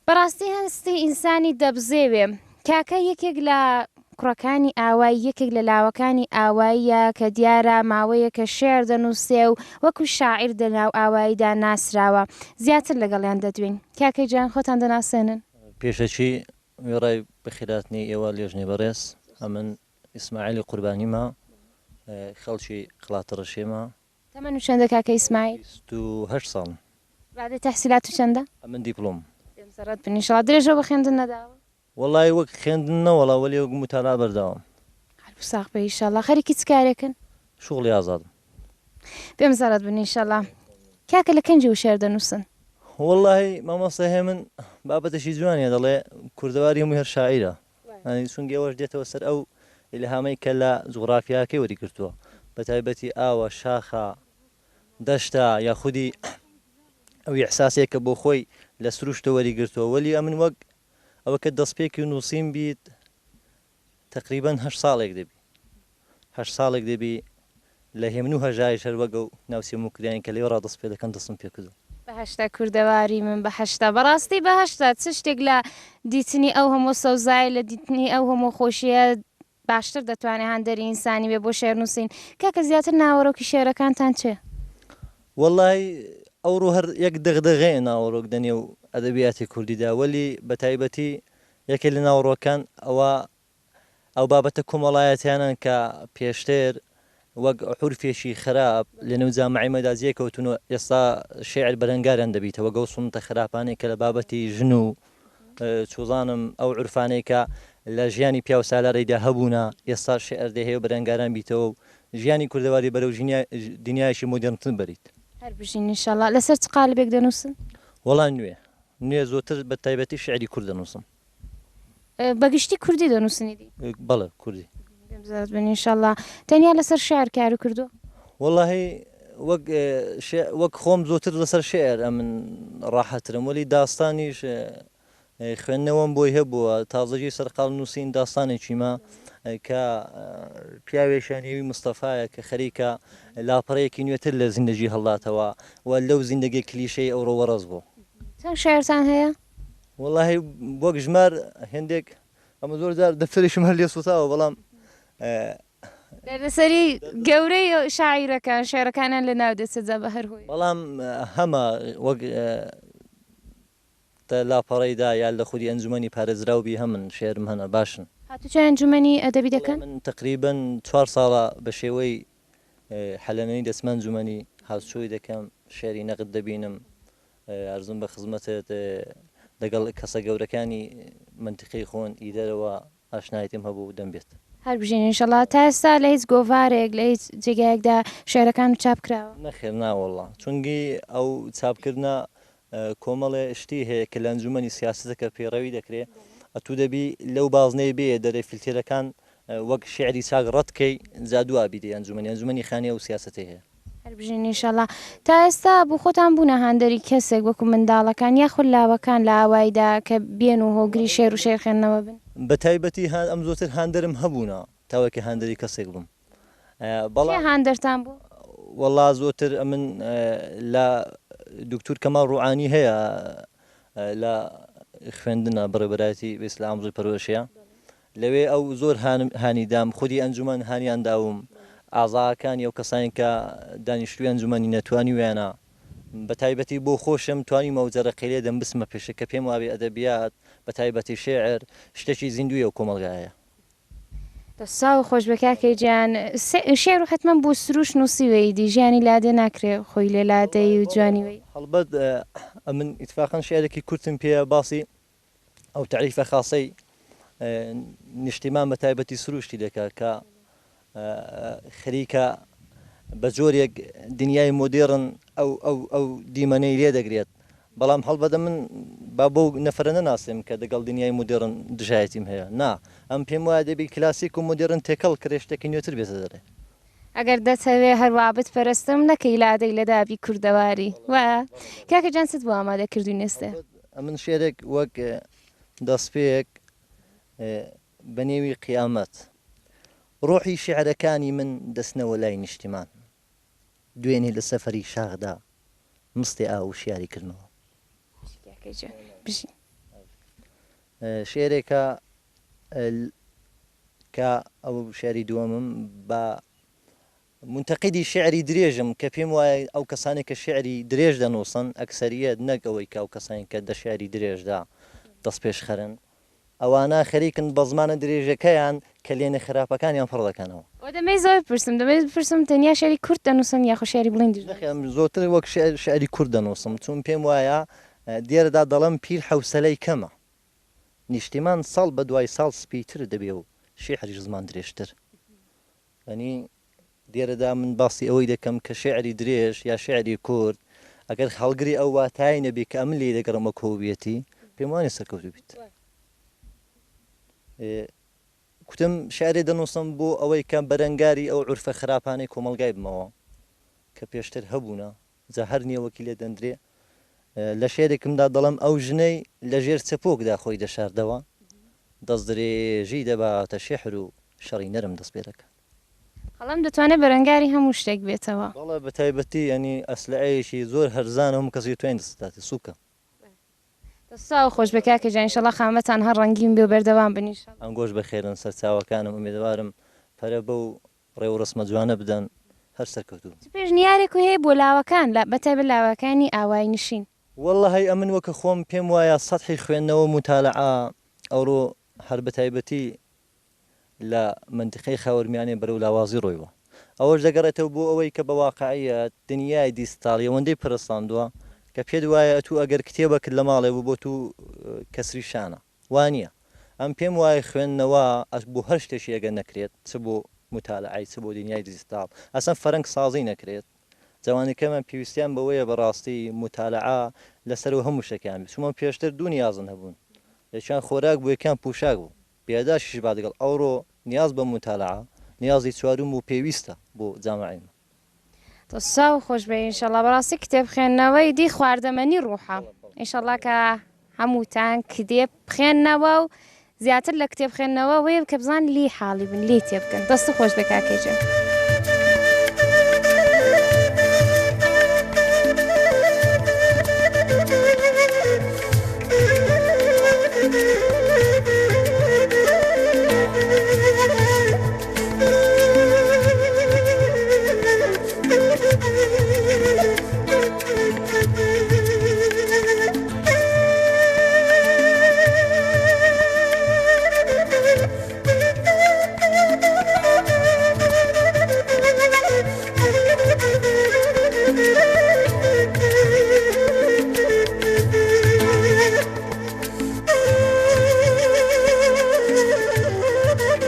بەڕاستی هەستی ئینسانی دەبزێوێ. کاکە یەکێک لە کوڕەکانی ئاوایی، یەکێک لە لاوەکانی ئاواییە کە دیارە ماوەیەکە شیعر دەنووسێ و وەکوو شاعیر دە ناو ئاواییدا ناسراوە. زیاتر لەگەڵیان دەدوێین. کاکە گیان خۆتان دەناسێنن؟ پێشەکی وێڕای بەخێرهاتنی ئێوە لێژنەی بەڕێز، ئەمن ئیسماعیلی قوربانیمە، خەڵکی قڵاتەڕەشێمە. تەمەنو چەندە کاکە ئیسماعیل؟ 28 ساڵم. ڕادەی تەحسیلاتو چەندە؟ ئەمن دیپڵۆم. پێم زەڕەت بن ئینشەڵا. درێژەو بە خوێندن نەداوە؟ وەڵای وەک خوێندن نەوەڵا وەلێ وەک موتالعە بەردەوام. قەلب ساغ بێ ئیشەڵا. خەریکی چ کارێکن؟ شوغڵی ئازادم. پێم زەڕەت بن ئیشەڵا. کاکە لە کەنجەوە شێعر دەنووسن؟ وەڵاهی مامۆستا هێمن بابەتێکی جوانیە دەڵێ کوردەواری هەمووی هەر شاعیرە یانی چونکی ئەوەش دێتەوە سەر ئەو ئیلهامەی کە لە جوغرافیاکەی وەریگرتووە بە تایبەتی ئاوە شاخە دەشتە یا خودی ئەو ئیحساسەیە کە بۆ خۆی لە سروشتە وەریگرتووە وەلی ئەمن وەک ئەوە کە دەستپێکی نووسین بیت تەقریبەن هەشت ساڵێک دەبی هەشت ساڵێک دەبی لە هێمن و هەژاریش هەر وەک ئەو ناوچەی موکریانی کە لەوێ ڕا دەست پێ دەکەن دەستم پێ کردووە. بەهەشتە کوردەواری من بەهەشتە بەڕاستی بەهەشتە چ شتێک لە دیتنی ئەو هەموو سەوزایە لە دیتنی ئەو هەموو خۆشیە باشتر دەتوانێ هاندەری ئینسانی بێ بۆ شێعر نووسین کاکە زیاتر ناوەرۆکی شێعرەکانتان چێ؟ وەڵای ئەوڕۆ هەر یەک دەغدەغەیە ناوەڕۆک دەنێو ئەدەبیاتی کوردیدا وەلی بەتایبەتی یەکێ لە ناوەڕۆکان ئەوە ئەو بابەتە کۆمەڵایەتیانەن کە پێشتر وەک عورفێکی خراپ لە نێو جامعەی مەدا جێ کەوتوون و ئێستا شێعر بەرەنگاریان دەبیتەوە وەک ئەو سوننەتە خراپانەی کە لە بابەتی ژن و چوزانم ئەو عورفانەی کە لە ژیانی پیاوسالاریدا هەبوونە ئێستا شێعر دەیهەوێ بەرەنگاران بیتەوە و ژیانی کوردەواری بەرەو دنیایەکی مۆدێرنتر بەریت. هەر بژین ئینشەڵا. لەسەر چ قالبێک دەنووسن؟ وەڵا نوێ نوێ زۆتر بە تایبەتی شیعری کورد دەنووسم. بە گشتی کوردی دەنووسنی دی؟ بەڵێ کوردی. پێم زەرد بن ئینشەڵا. تەنیا لەسەر شیعر کارو کردووە؟ وەڵاهی وەک وەک خۆم زۆتر لەسەر شیعر ئەمن ڕاحەترم وەلی داستانیش خوێندنەوەم بۆی هەبووە تازەگی سەرقاڵ نووسین داستانێکیمە کە پیاوێکیان هێوی مستەفایە کە خەریکە لاپەڕەیەکی نوێتر لە زیندەگی هەڵداتەوە و لەو زیندەگیە کلیشەی ئەوڕۆ وەڕەز بوو. چەند شیعرتان هەیە؟ وەڵاهی وەک ژمار هێندێک ئەمە زۆر جار دەفتەریشم هەر لێ سووتاوە بەڵام. دەردەسەری گەورەی شاعیرەکان شیعرەکانیان لە ناو دەچێت جا بە هەر هۆیەک. بەڵام هەمە وەک دە لاپەڕەیدا یا لە خودی ئەنجومەنی پارێزراو بی هەمن شێرم هەنە باشن. هاتوچۆی ئەنجومەنی ئەدەبی وەڵا دەکەن؟ من تەقریبەن چوار ساڵە بە شێوەی حەلەنەنی دەچمە ئەنجومەنی هاتوچۆی دەکەم شێری نەقد دەبینم ئەرزم بە خزمەتت دەگەڵ کەسە گەورەکانی مەنتیقەی خۆن ئی دەرەوە ئاشنایەتیم هەبوو دەم بێت. هەر بژین ئینشەڵا. تا ئێستا لە هیچ گۆڤارێک لە هیچ جێگایەکدا شیعرەکانت چاپ کراوە؟ نەخێر ناوەڵا چونگی ئەو چاپکردنە کۆمەڵێ شتی هەیە کە لە ئەنجومەنی سیاسەتەکە پەیڕەوی دەکرێ ئەتوو دەبی لەو بازنەیە بێیە دەرێ فیلتێرەکان وەک شیعری چاک ڕەت کەی جا دوا بیدەی ئەنجومەنی ئەنجومەنی خانی ئەو سیاسەتەی هەیە. هەر بژین ئینشەڵا. تا ئێستا بۆ خۆتان بوونە هاندەری کەسێک وەکو منداڵەکان یاخود لاوەکان لە ئاواییدا کە بێن و هۆگری شێر و شێر خوێندنەوە بن؟ بە تایبەتی ئەم زۆرتر هاندەرم هەبوونە تاوەکی هاندەری کەسێک بم کێ بەڵام هاندەرتان بوو؟ وەڵا زۆرتر ئەمن لە دکتور کەمال ڕوعانی هەیە لە خوێندنە بەڕێوەبەرایەتی بێسلام ئاموزش پەروەرشە لەوێ ئەو زۆر هانی دام، خودی ئەنجومەن هانیان داوم، ئازاکانی ئەو کەسانی کە دانیشتووی ئەنجومەنینە توانیویانە، بە تایبەتی بۆ خۆشم توانیومە ئەو جەرەقەی لێ دەم بچمە پێشێ کە پێم وابێ ئەدەبیات بە تایبەتی شێعر شتێکی زیندووی ئەو کۆمەڵگایەیە. دەستاو خۆش بێ کاکەی گیان شێعر و حەتمەن بۆ سروشت نووسیوە ئیدی ژیانی لادێ ناکرێ خۆی لێ لادەی و جوانی وەی. هەڵبەت ئەمن ئیتفاقەن شێعرێکی کورتم پێیە باسی ئەو تەعریفە خاسەی نیشتیمان بە تایبەتی سروشتی دەکا کە خەریکە بە جۆرێک دنیای مۆدێڕن ئەو ئەو ئەو دیمەنەی لێ دەگرێت بەڵام هەڵبەتە من با بەو نەفرە نەناسێم کە دەگەڵ دنیای مۆدێڕن دژایەتیم هەیە نا ئەم پێم وایە دەبی کلاسیک و مۆدێڕن تێکەڵ کرێ شتێکی نوێتر بێتە دەرێ. ئەگەر دەتەوێ هەروا بتپەرستم نەکەی لادەی لە دابی کوردەواری وایە کاکە گیان چت بۆ ئامادە کردوین ئێستێ؟ هەڵبەت ئەمن شێرێک وەک دەسپێک بە نێوی قیامەت ڕۆحی شیعرەکانی من دەچنەوە لای نیشتیمان دوێنێ لە سەفەری شاخدا مستێ ئاو وشیاری کردمەوە. کاکە گیان بژی. شیعرێکە کە ئەو شیعری دووەمم بە مونتەقیدی شیعری درێژم کە پێم وایە ئەو کەسانەی کە شیعری درێژ دەنووسن ئەکسەریەت نەک ئەوەی کە ئەو کەسانی کە دە شیعری درێژدا دەستپێشخەرن ئەوانە خەریکن بە زمانە درێژەکەیان کەلێنە خراپەکانیان پڕ دەکەنەوە. وە دەمەوێت زۆر بپرسم دەمەوێت بپرسم تەنیا شیعری کورت دەنووسن یاخۆ شیعری بڵیندیش دەنووسن؟ نەخێر من زۆرتر وەک شیعر شیعری کورت دەنووسم چون پێم وایە دێرەدا دەڵێم پیر حەوسەلەی کەمە نیشتیمان ساڵ بە دوای ساڵ سپیتر دەبێ و شیعریش زمان درێژتر. یانی لێرەدا من باسی ئەوەی دەکەم کە شیعری درێژ یا شیعری کورت ئەگەر هەڵگری ئەو واتایەی نەبێ کە ئەمن لێی دەگەڕێم وەک هۆویەتی پێم وانیە سەرکەوتوو بیت. کوتم شیعرێ دەنووسم بۆ ئەوەی کە بەرەنگاری ئەو عورفە خراپانەی کۆمەڵگای بمەوە کە پێشتر هەبوونە جا هەر نێوەکی لێ دەندرێ. لە شێرێکمدا دەڵێم ئەو ژنەی لە ژێر چەپۆکدا خۆی دەشاردەوە، دەستدرێژی دەباتە شێحر و شەڕی نەرم دەست پێ دەکات. قەڵەم دەتوانێت بەرەنگاری هەموو شتێک بێتەوە. بەڵێ بەتایبەتی یانی ئەسلەعەیەکی زۆر هەرزانە هەموو کەسێک دەتوانێت دەست بداتێ سوکە. دەستاو خۆش بێ کاکە گیان ئیشەڵا قامەتان هەر ڕەنگین بێ و بەردەوام بن ئیشەڵا. ئەنگۆش بەخێرن سەرچاوەکانم ئومێدەوارم پەرە بەو ڕێوڕەسمە جوانە بدەن هەر سەرکەوتوو بن. چ پێشنیارێکو هەیە بۆ لاوەکان بە تایبەت لاوەکانی ئاوایی نشین؟ وەڵڵەهی ئەمن وەکە خۆم پێم وایە سەتحی خوێندنەوە موتالەعە ئەوڕۆ هەر بە تایبەتی لە مەنتیقەی خاوەرمیانێ بەرەو لاوازی ڕۆیوە ئەوەش دەگەڕێتەوە بۆ ئەوەی کە بە واقعیەت دنیای دیجتاڵی ئەوەندەی پەرەساندوە کە پێت وایە ئەتوو ئەگەر کتێبەکت لە ماڵێ بوو بۆ توو کەسری شانە وا نییە. ئەم پێم وایە خوێندنەوە بۆ هەر شتێکی ئەگەر نەکرێت چ بۆ موتالەعەی چ بۆ دنیای دیجیتاڵ ئەسەن فەرەنگ سازی نەکرێت جەوانەکەمان پێویستیان بەوەیە بەڕاستی موتالەعە لەسەرو هەموو شتەکان بێت چونکە پێشتر دوو نیازن هەبوون یەکیان خۆراک بوو یەکیان پوشاک بوو بێداشیش با دەگەڵ ئەوڕۆ نیاز بە موتالەعە نیازی چوارم و پێویستە بۆ جامعەی مە. دەستاو خۆش بێ ئینشەڵا بەڕاستی کتێب خوێندنەوەی دی خواردەمەنی ڕوحە ئینشەڵا کە هەمووتان کتێب بخێنەوە و زیاتر لە کتێب خوێندنەوە وەیە کە بزان لی حاڵی بن لی تێبگەن دەست خۆش بێ کاکەی جان.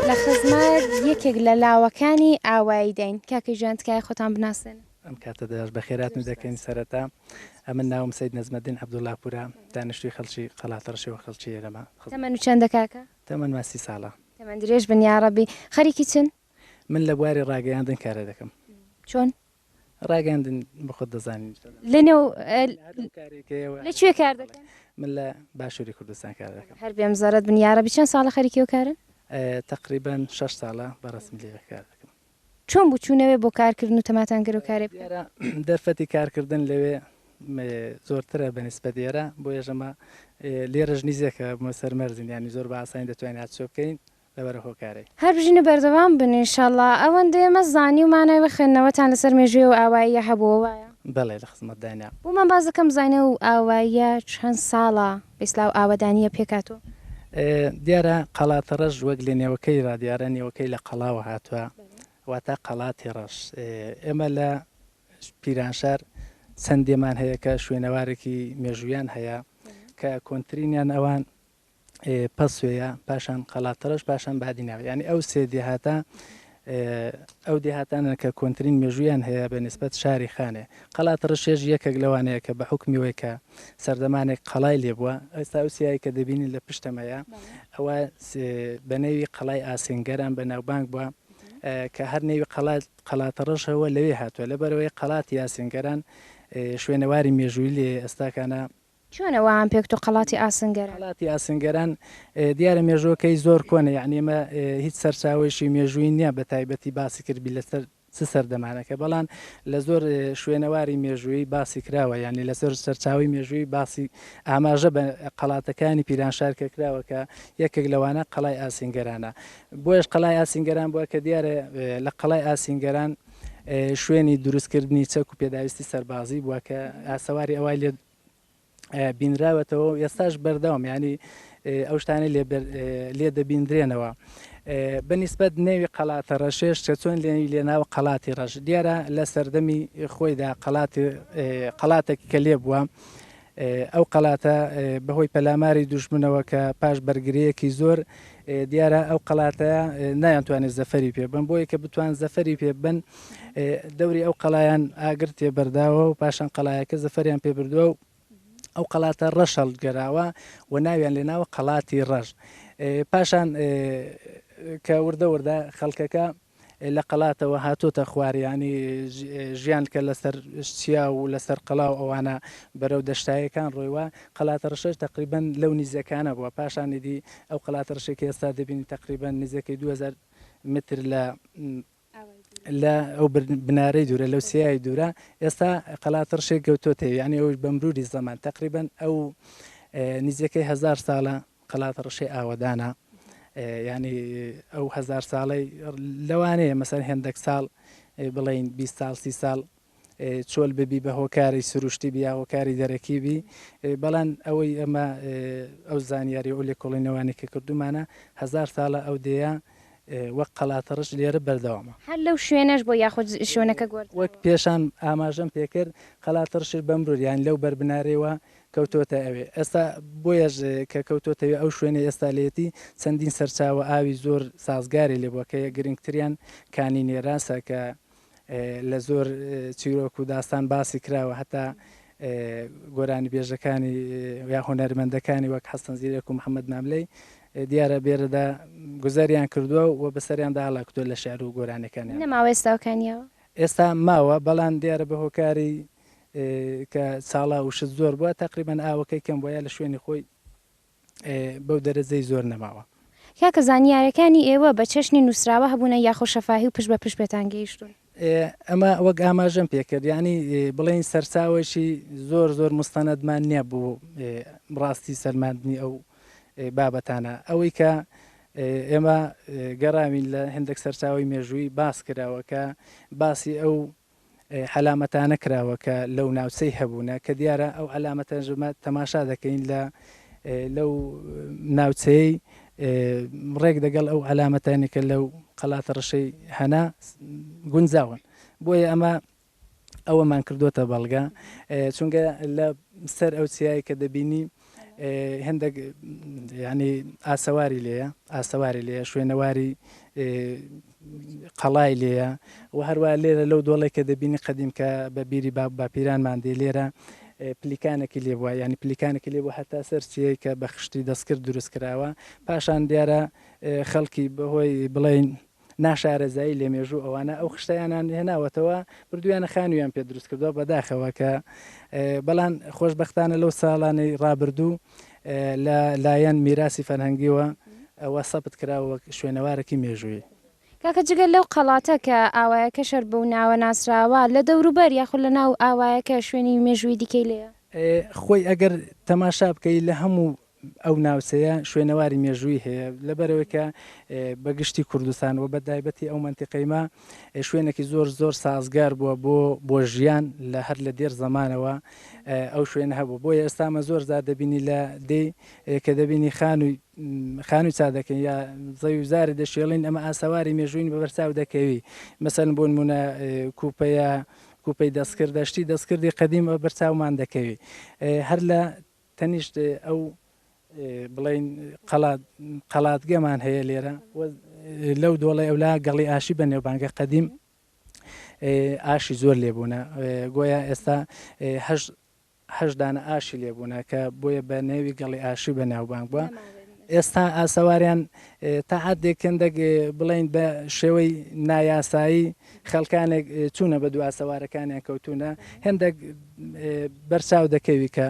لە خزمەت یەکێک لە لاوەکانی ئاوایی داین. کاکە گیان تکایە خۆتان بناسێنن. ئەم کاتە دەش بەخێراتن دەکەین سەرەتا ئەمن ناوم سەید نەجمەدین عەبدوڵا پورە دانیشتووی خەڵکی قەڵاتەڕەشی و خەڵکی ئێرەمە. تەمەنو چەندە کاکە؟ تەمەنما 30 ساڵە. تەمەن درێژ بن یاڕەبی. خەریکی چن؟ من لە بواری ڕاگەیاندن کارە دەکەم. چۆن؟ ڕاگەیاندن بە خۆت دەزانی. لە نێو کارێک هەیە. لە کوێ کار دەکەن؟ من لە باشووری کوردستان کار دەکەم. هەر بێم زەرەد بن یارەبی چەند ساڵە خەریکی ئەو کارەن؟ تەقریبەن شەش ساڵە بە ڕەسمی لێرە کار دەکەم. چۆن بوو چوونەوێ بۆ کارکردن و تەماتان کرد ئەو کارەی بکەن؟ دیارە دەرفەتی کارکردن لەوێ زۆرترە بە نیسبەت ئێرە، بۆیەش ئەمە لێرەش نیزێکە بۆ سەر مەرزین یانی زۆر بە ئاسانی دەتوانین هاتوچۆ بکەین لەبەر هۆکارەی. هەر بژین و بەردەوام بن انشاللە. ئەوەندە ئێمە زانیومانە و خوێندنەوەتان لەسەر مێژووی ئەو ئاواییە هەبووە وایە؟ بەڵێ لە خزمەتداینە. بۆمان باس دەکەم بزانین ئەو ئاواییە چەند ساڵە ئیسلا و ئاوەدانییە پێکهاتووە؟ دیارە قەڵاتەڕەش وەک لە نێوەکەی ڕا دیارە نێوەکەی لە قەڵاوە هاتووە واتە قەڵاتی ڕەش. ئێمە لە پیرانشار چەند دێمان هەیە کە شوێنەوارێکی مێژوویان هەیە کە کۆنترینیان ئەوان پەسوێیە، پاشان قەڵاتەڕەش، پاشان بادیناوە. یانی ئەو سێ دێهاتە ئەو دێهاتانەن کە کۆنترین مێژوویان هەیە بە نیسبەت شاری خانێ. قەڵاتەڕەشێش یەکێک لەوانەیە کە بە حوکمی وەی کە سەردەمانێک قەڵای لێ بووە، ئێستا ئەو چیایەی کە دەبینین لە پشتەمەیە ئەوە بە نێوی قەڵای ئاسنگەران بەناوبانگ بووە کە هەر نێوی قەڵات قەڵاتەڕەشەوە لەوێ هاتووە لەبەرئەوەی قەڵاتی ئاسنگەران شوێنەواری مێژوویی لێیە ئێستاکانە چۆنە وایان پێکتۆ قەڵاتی ئاسنگەران؟ قەڵاتی ئاسنگەران دیارە مێژووەکەی زۆر کۆنە یانی ئێمە هیچ سەرچاوەیەکی مێژوویی نییە بە تایبەتی باسی کردبی لەسەر چ سەردەمانەکە بەڵام لە زۆر شوێنەواری مێژوویی باسی کراوە یانی لە زۆر سەرچاوەی مێژوویی باسی ئاماژە بە قەڵاتەکانی پیرانشار کە کراوە کە یەکێک لەوانە قەڵای ئاسنگەرانە بۆیەش قەڵای ئاسنگەران بووە کە دیارە لە قەڵای ئاسنگەران شوێنی دروستکردنی چەک و پێداویستی سەربازی بووە کە ئاسەواری ئەوای لێ بینراوەتەوە و ئێستاش بەردەوام ینی ئەو شتانەی لێ دەبیندرێنەوە. بە نیسبەت نێوی قەڵاتە ڕەشێش کە چۆن لێنوی لێناوە قەڵاتی ڕەش دیارە لە سەردەمی خۆیدا قەڵاتی قەڵاتێک کە لێ بووە ئەو قەڵاتە بەهۆی پەلاماری دوژمنەوە کە پاش بەرگرییەکی زۆر دیارە ئەو قەڵاتە نایانتوانێت زەفەری پێ بن بۆیە کە بتوان زەفەری پێ بن دەوری ئەو قەڵایان ئاگر تێبەرداوە و پاشان قەڵایەکە زەفەریان پێ بردووە و ئەو قەڵاتە ڕەش هەڵگەراوە و ناویان لێناوە قەڵاتی ڕەش پاشان کە وردە وردە خەڵکەکە لە قەڵاتەوە هاتۆتە خوار یانی ژیان کە لەسەر چیا و لەسەر قەڵا و ئەوانە بەرەو دەشتایەکان ڕۆیوە قەڵاتە ڕەشەش تەقریبەن لەو نیزەکانە بووە پاشان ئیدی ئەو قەڵاتە ڕەشەی کە ئێستا دەبینی تەقریبەن نزیکەی 2000 متر لە لە ئەو بنارەی دوورە لەو چیای دوورە ئێستا قەڵاتە ڕەشێک گەوتۆتە یانی ئەوش بە مروری زەمان تەقریبەن ئەو نزیکەی هەزار ساڵە قەڵاتە ڕەشەی ئاوەدانە یانی ئەو هەزار ساڵەی لەوانەیە مەسەن هێندێک ساڵ بڵین 20 ساڵ 30 ساڵ چۆل ببی بە هۆکاری سروشتی بی یا هۆکاری دەرەکی بی بەڵام ئەوەی ئەمە ئەو زانیاری ئەو لێکۆڵینەوانی کە کردومانە هەزار ساڵە ئەو دێیە وەک قەڵاتەڕش لێرە بەردەوامە. هەر لەو شوێنەش بووە یاخود شوێنەکە گۆردراوە؟ وەک پێشان ئاماژەم پێکرد قەڵاتەڕشیش بەمرور یان لەو بەربنارەیەوە کەوتۆتە ئەوێ ئێستا بۆیەش کە کەوتۆتە ئەوێ ئەو شوێنەی ئێستا لێیەتی چەندین سەرچاوە ئاوی زۆر سازگاری لێ بووە کە گرنگتریان کانی نێراسە کە لە زۆر چیرۆک و داستان باسی کراوە هەتا گۆرانیبێژەکانی یا هونەرمەندەکانی وەک حەسەن زیرەک و محەممەد ماملەی دیارە بێرەدا گوزەریان کردووە و بەسەریاندا هەڵاکوتووە لە شعر و گۆرانیەکانیان. نەماوە ئێستا ئەو کانییەوە؟ ئێستا ماوە بەڵام دیارە بە هۆکاری کە چاڵاو و شت زۆر بووە تەقریبەن ئاوەکەی کەم بووە یا لە شوێنی خۆی بەو دەرەجەی زۆر نەماوە. کاکە زانیارەکانی ئێوە بە چەشنی نووسراوە هەبوونە یاخۆ شەفاهی و پشت بە پشت پێتان گەیشتوون؟ ئەمە وەک ئاماژەم پێکرد یانی بڵێین سەرچاوەیەکی زۆر زۆر موستەنەدمان نییە بۆ ڕاستی سەلماندنی ئەو بابەتانە. ئەوەی کە ئێمە گەڕاوین لە هێندێک سەرچاوەی مێژوویی باس کراوە کە باسی ئەو عەلامەتانە کراوە کە لەو ناوچەی هەبوونە کە دیارە ئەو عەلامەتانە ئێمە تەماشا دەکەین لە لەو ناوچەیەی ڕێک دەگەڵ ئەو عەلامەتانی کە لەو قەڵاتە ڕەشەی هەنا گونجاون بۆیە ئەمە ئەوەمان کردوتە بەڵگە چونکە لە سەر ئەو چیای کە دەبینی هێندێک یانی ئاسەواری لێیە ئاسەواری لێیە شوێنەواری قەڵای لێیە و هەروە لێرە لەو دۆڵێک کە دەبینی قەدیم کە بە بیری باب باپیرانمان دێ لێرە پلیکانێکی لێ بووە ینی پلیکانێکی لێ بوو هەتا سەر چیەی کە بە خشتی دەستکرد دروست کراوە پاشان دیارە خەڵکی بەهۆی بڵین ناشارەزایی لە مێژوو ئەوانە ئەو خشتەیانان هێناوەتەوە بردویانە خانویان پێ دروست کردوە بەداخەوە کە بەڵام خۆشبەختانە لەو ساڵانەی ڕابردوو لە لایەن میراسی فەرهەنگیوە ئەوە سەبت کراوە وەک شوێنەوارێکی مێژوویی. کاکە جگە لەو قەڵاتە کە ئاوایەکەش هەر بەو ناوە ناسراوە، لە دەوروبەر یاخود لە ناو ئاوایەکە شوێنی مێژوویی دیکەی لێیە؟ خۆی ئەگەر تەماشا بکەی لە هەموو ئەو ناوچەیە شوێنەواری مێژوویی هەیە، لەبەرئەوەی کە بە گشتی کوردستان و بە تایبەتی ئەو مەنتیقەی مە شوێنێکی زۆر زۆر سازگار بووە بۆ بۆ ژیان لە هەر لە دێر زەمانەوە ئەو شوێنە هەبوو بۆیە ئێستا مە زۆر جار دەبینی لە دێی کە دەبینی خانووی خانووی چا دەکەین یا زەوی و زاری دەشێڵین ئەمە ئاسەواری مێژووین بە بەرچاو دەکەوی مەسەلەن بۆ نموونە کوپەیە کوپەی دەستکردە شتی دەستکردی قەدیم بە بەرچاومان دەکەوی هەر لە تەنیشت ئەو بڵێین قەڵات قەڵاتگەمان هەیە لێرە و لەو دۆڵی ئەولا گەڵی ئاشی بە نێوبانگە قەدیم ئاشی زۆر لێبوونە گۆیا ئێستا هەش هەش دانە ئاشی لێبوونە کە بۆیە بە نێوی گەڵی ئاشی بە ناوبانگ بووە ئێستا ئاسەواریان تا حدێک کەندێک بڵین بە شێوەی نایاسایی خەڵکانێک چوونە بە دو ئاسەوارەکانیان کەوتونە هێندێک بەرچاو دەکەوی کە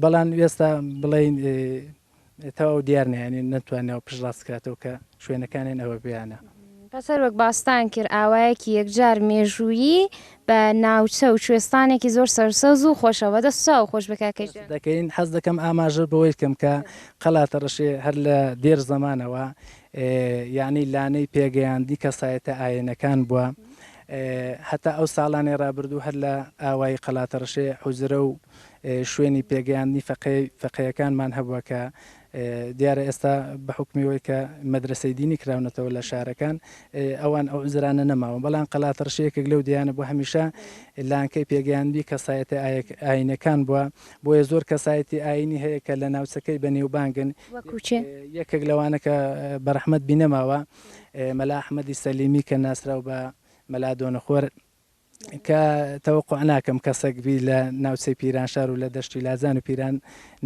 بەڵام ئێستا بڵێین تەواو دیار نیە یانی نەتوانراوە پشتڕاست کراتەوە کە شوێنەکانیان ئەوە بیانە. پس هەر وەک باستان کرد ئاوایەکی یەکجار مێژوویی بە ناوچە و کوێستانێکی زۆر سەرسەوز و خۆشەوە دەست چاو خۆش بێ کاکە گیان. دەکەین حەز دەکەم ئاماژە بەوەی بکەم کە قەڵاتەڕەشێ هەر لە دێر زەمانەوە یانی لانەی پێگەیاندنی کەسایەتە ئاینەکان بووە هەتا ئەو ساڵانەی ڕابردوو هەر لە ئاوایی قەڵاتەڕەشێ حوجرە و شوێنی پێگەیاندنی فەقێ فەقێیەکانمان هەبووە کە دیارە ئێستا بە حوکمی ئەوەی کە مەدرەسەی دینی کراونەتەوە لە شارەکان ئەوان ئەو عوزرانە نەماون بەڵام قەڵاتەڕەشێ یەکێک لەو دێیانە بووە هەمیشە لانکەی پێگەیاندنی کەسایەتە ئایینەکان بووە بۆیە زۆر کەسایەتی ئایینی هەیە کە لە ناوچەکەی بەنێوبانگن وەکوو کێ؟ یەکێک لەوانە کە بە ڕەحمەت بی نەماوە مەلا ئەحمەدی سەلیمی کە ناسراو بە مەلا دۆنەخۆر کە تەوەقوع ناکەم کەسەک بی لە ناوچەی پیرانشار و لە دەشتی لاجان و پیران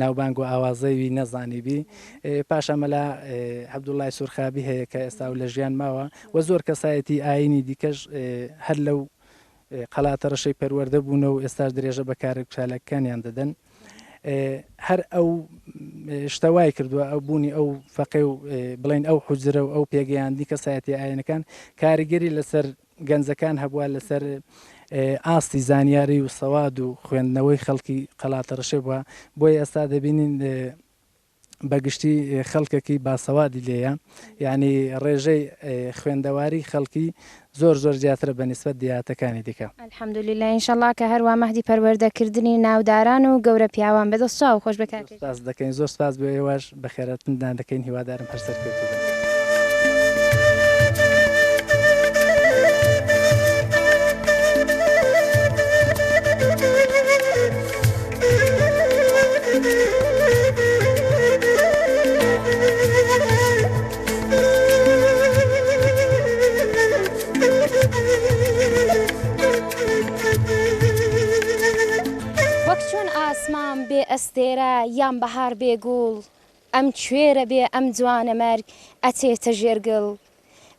ناوبانگ و ئاوازەی وی نەزانیبی. پاشا مەلا عەبدوڵڵای سورخابی هەیە کە ئێستا و لە ژیان ماوە و زۆر کەسایەتی ئایینی دیکەش هەر لەو قەڵاتەڕەشەی پەروەردە بوونە و ئێستاش درێژە بە کارە چالاکەکانیان دەدەن. هەر ئەو شتە وای کردووە ئەو بوونی ئەو فەقێ و بڵێین ئەو حوجرە و ئەو پێگەیاندنی کەسایەتیە ئایینەکان کاریگەری لەسەر گەنجەکان هەبووە لەسەر ئاستی زانیاری و سەواد و خوێندنەوەی خەڵکی قەڵاتەڕەشێ بووە بۆیە ئێستا دەبینین بە گشتی خەڵکەکی باسەوادی لێیە یانی ڕێژەی خوێندەواری خەڵکی زۆر زۆر زیاترە بە نیسبەت دیهاتەکانی دیکە. الحمدللە ان شاءاللە کە هەروا مەهدی پەروەردە کردنی ناوداران و گەورە پیاوان بێ دەست چاو خۆش بێ کاکە گیان. سپاست دەکەین زۆر سپاس بۆ ئێوەش بەخێرهاتنتان دەکەین هیوادارم هەر سەرکەوتوو بن. وەک چۆن ئاسمان بێ ئەستێرە یان بەهار بێ گوڵ ئەم کوێرە بێ ئەم جوانەمەرگ ئەچێتە ژێر گڵ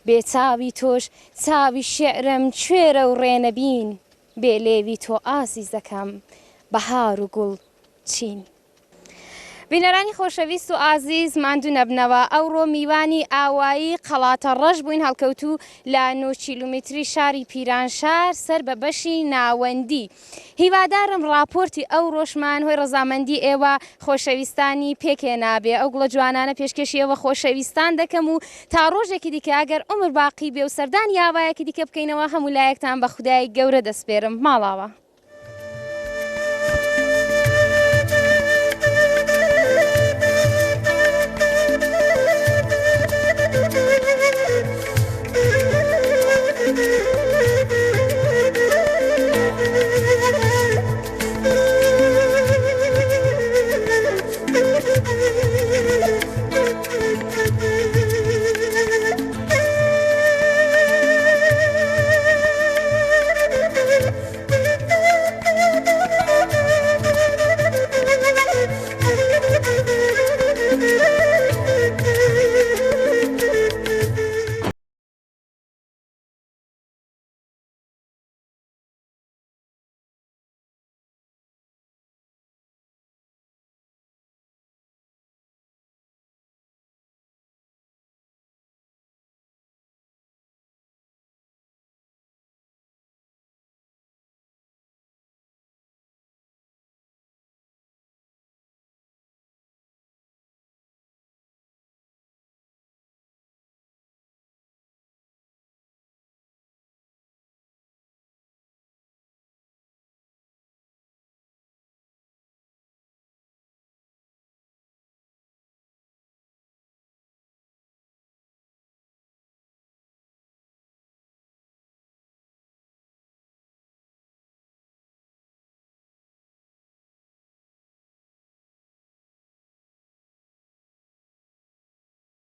بێ چاوی تۆش چاوی شیعرم کوێرە و ڕێنەبین بێ لێوی تۆ ئازیزەکەم بەهار و گوڵ چین. بینەرانی خۆشەویست و ئازیز ماندوو نەبنەوە ئەوڕۆ میوانی ئاوایی قەڵاتە ڕەش بووین هەڵکەوتوو لە نۆ کیلومیتری شاری پیرانشار سەر بە بەشی ناوەندی هیوادارم ڕاپۆرتی ئەوڕۆشمان هۆی ڕەزامەندی ئێوە خۆشەویستانی پێکهێنابێ ئەو گوڵە جوانانە پێشکێشی ئێوە خۆشەویستان دەکەم و تا ڕۆژێکی دیکە ئەگەر عومر باقی بێ و سەردانی ئاوایەکی دیکە بکەینەوە هەموو لایەکتان بە خودای گەورە دەسپێرم ماڵاوا.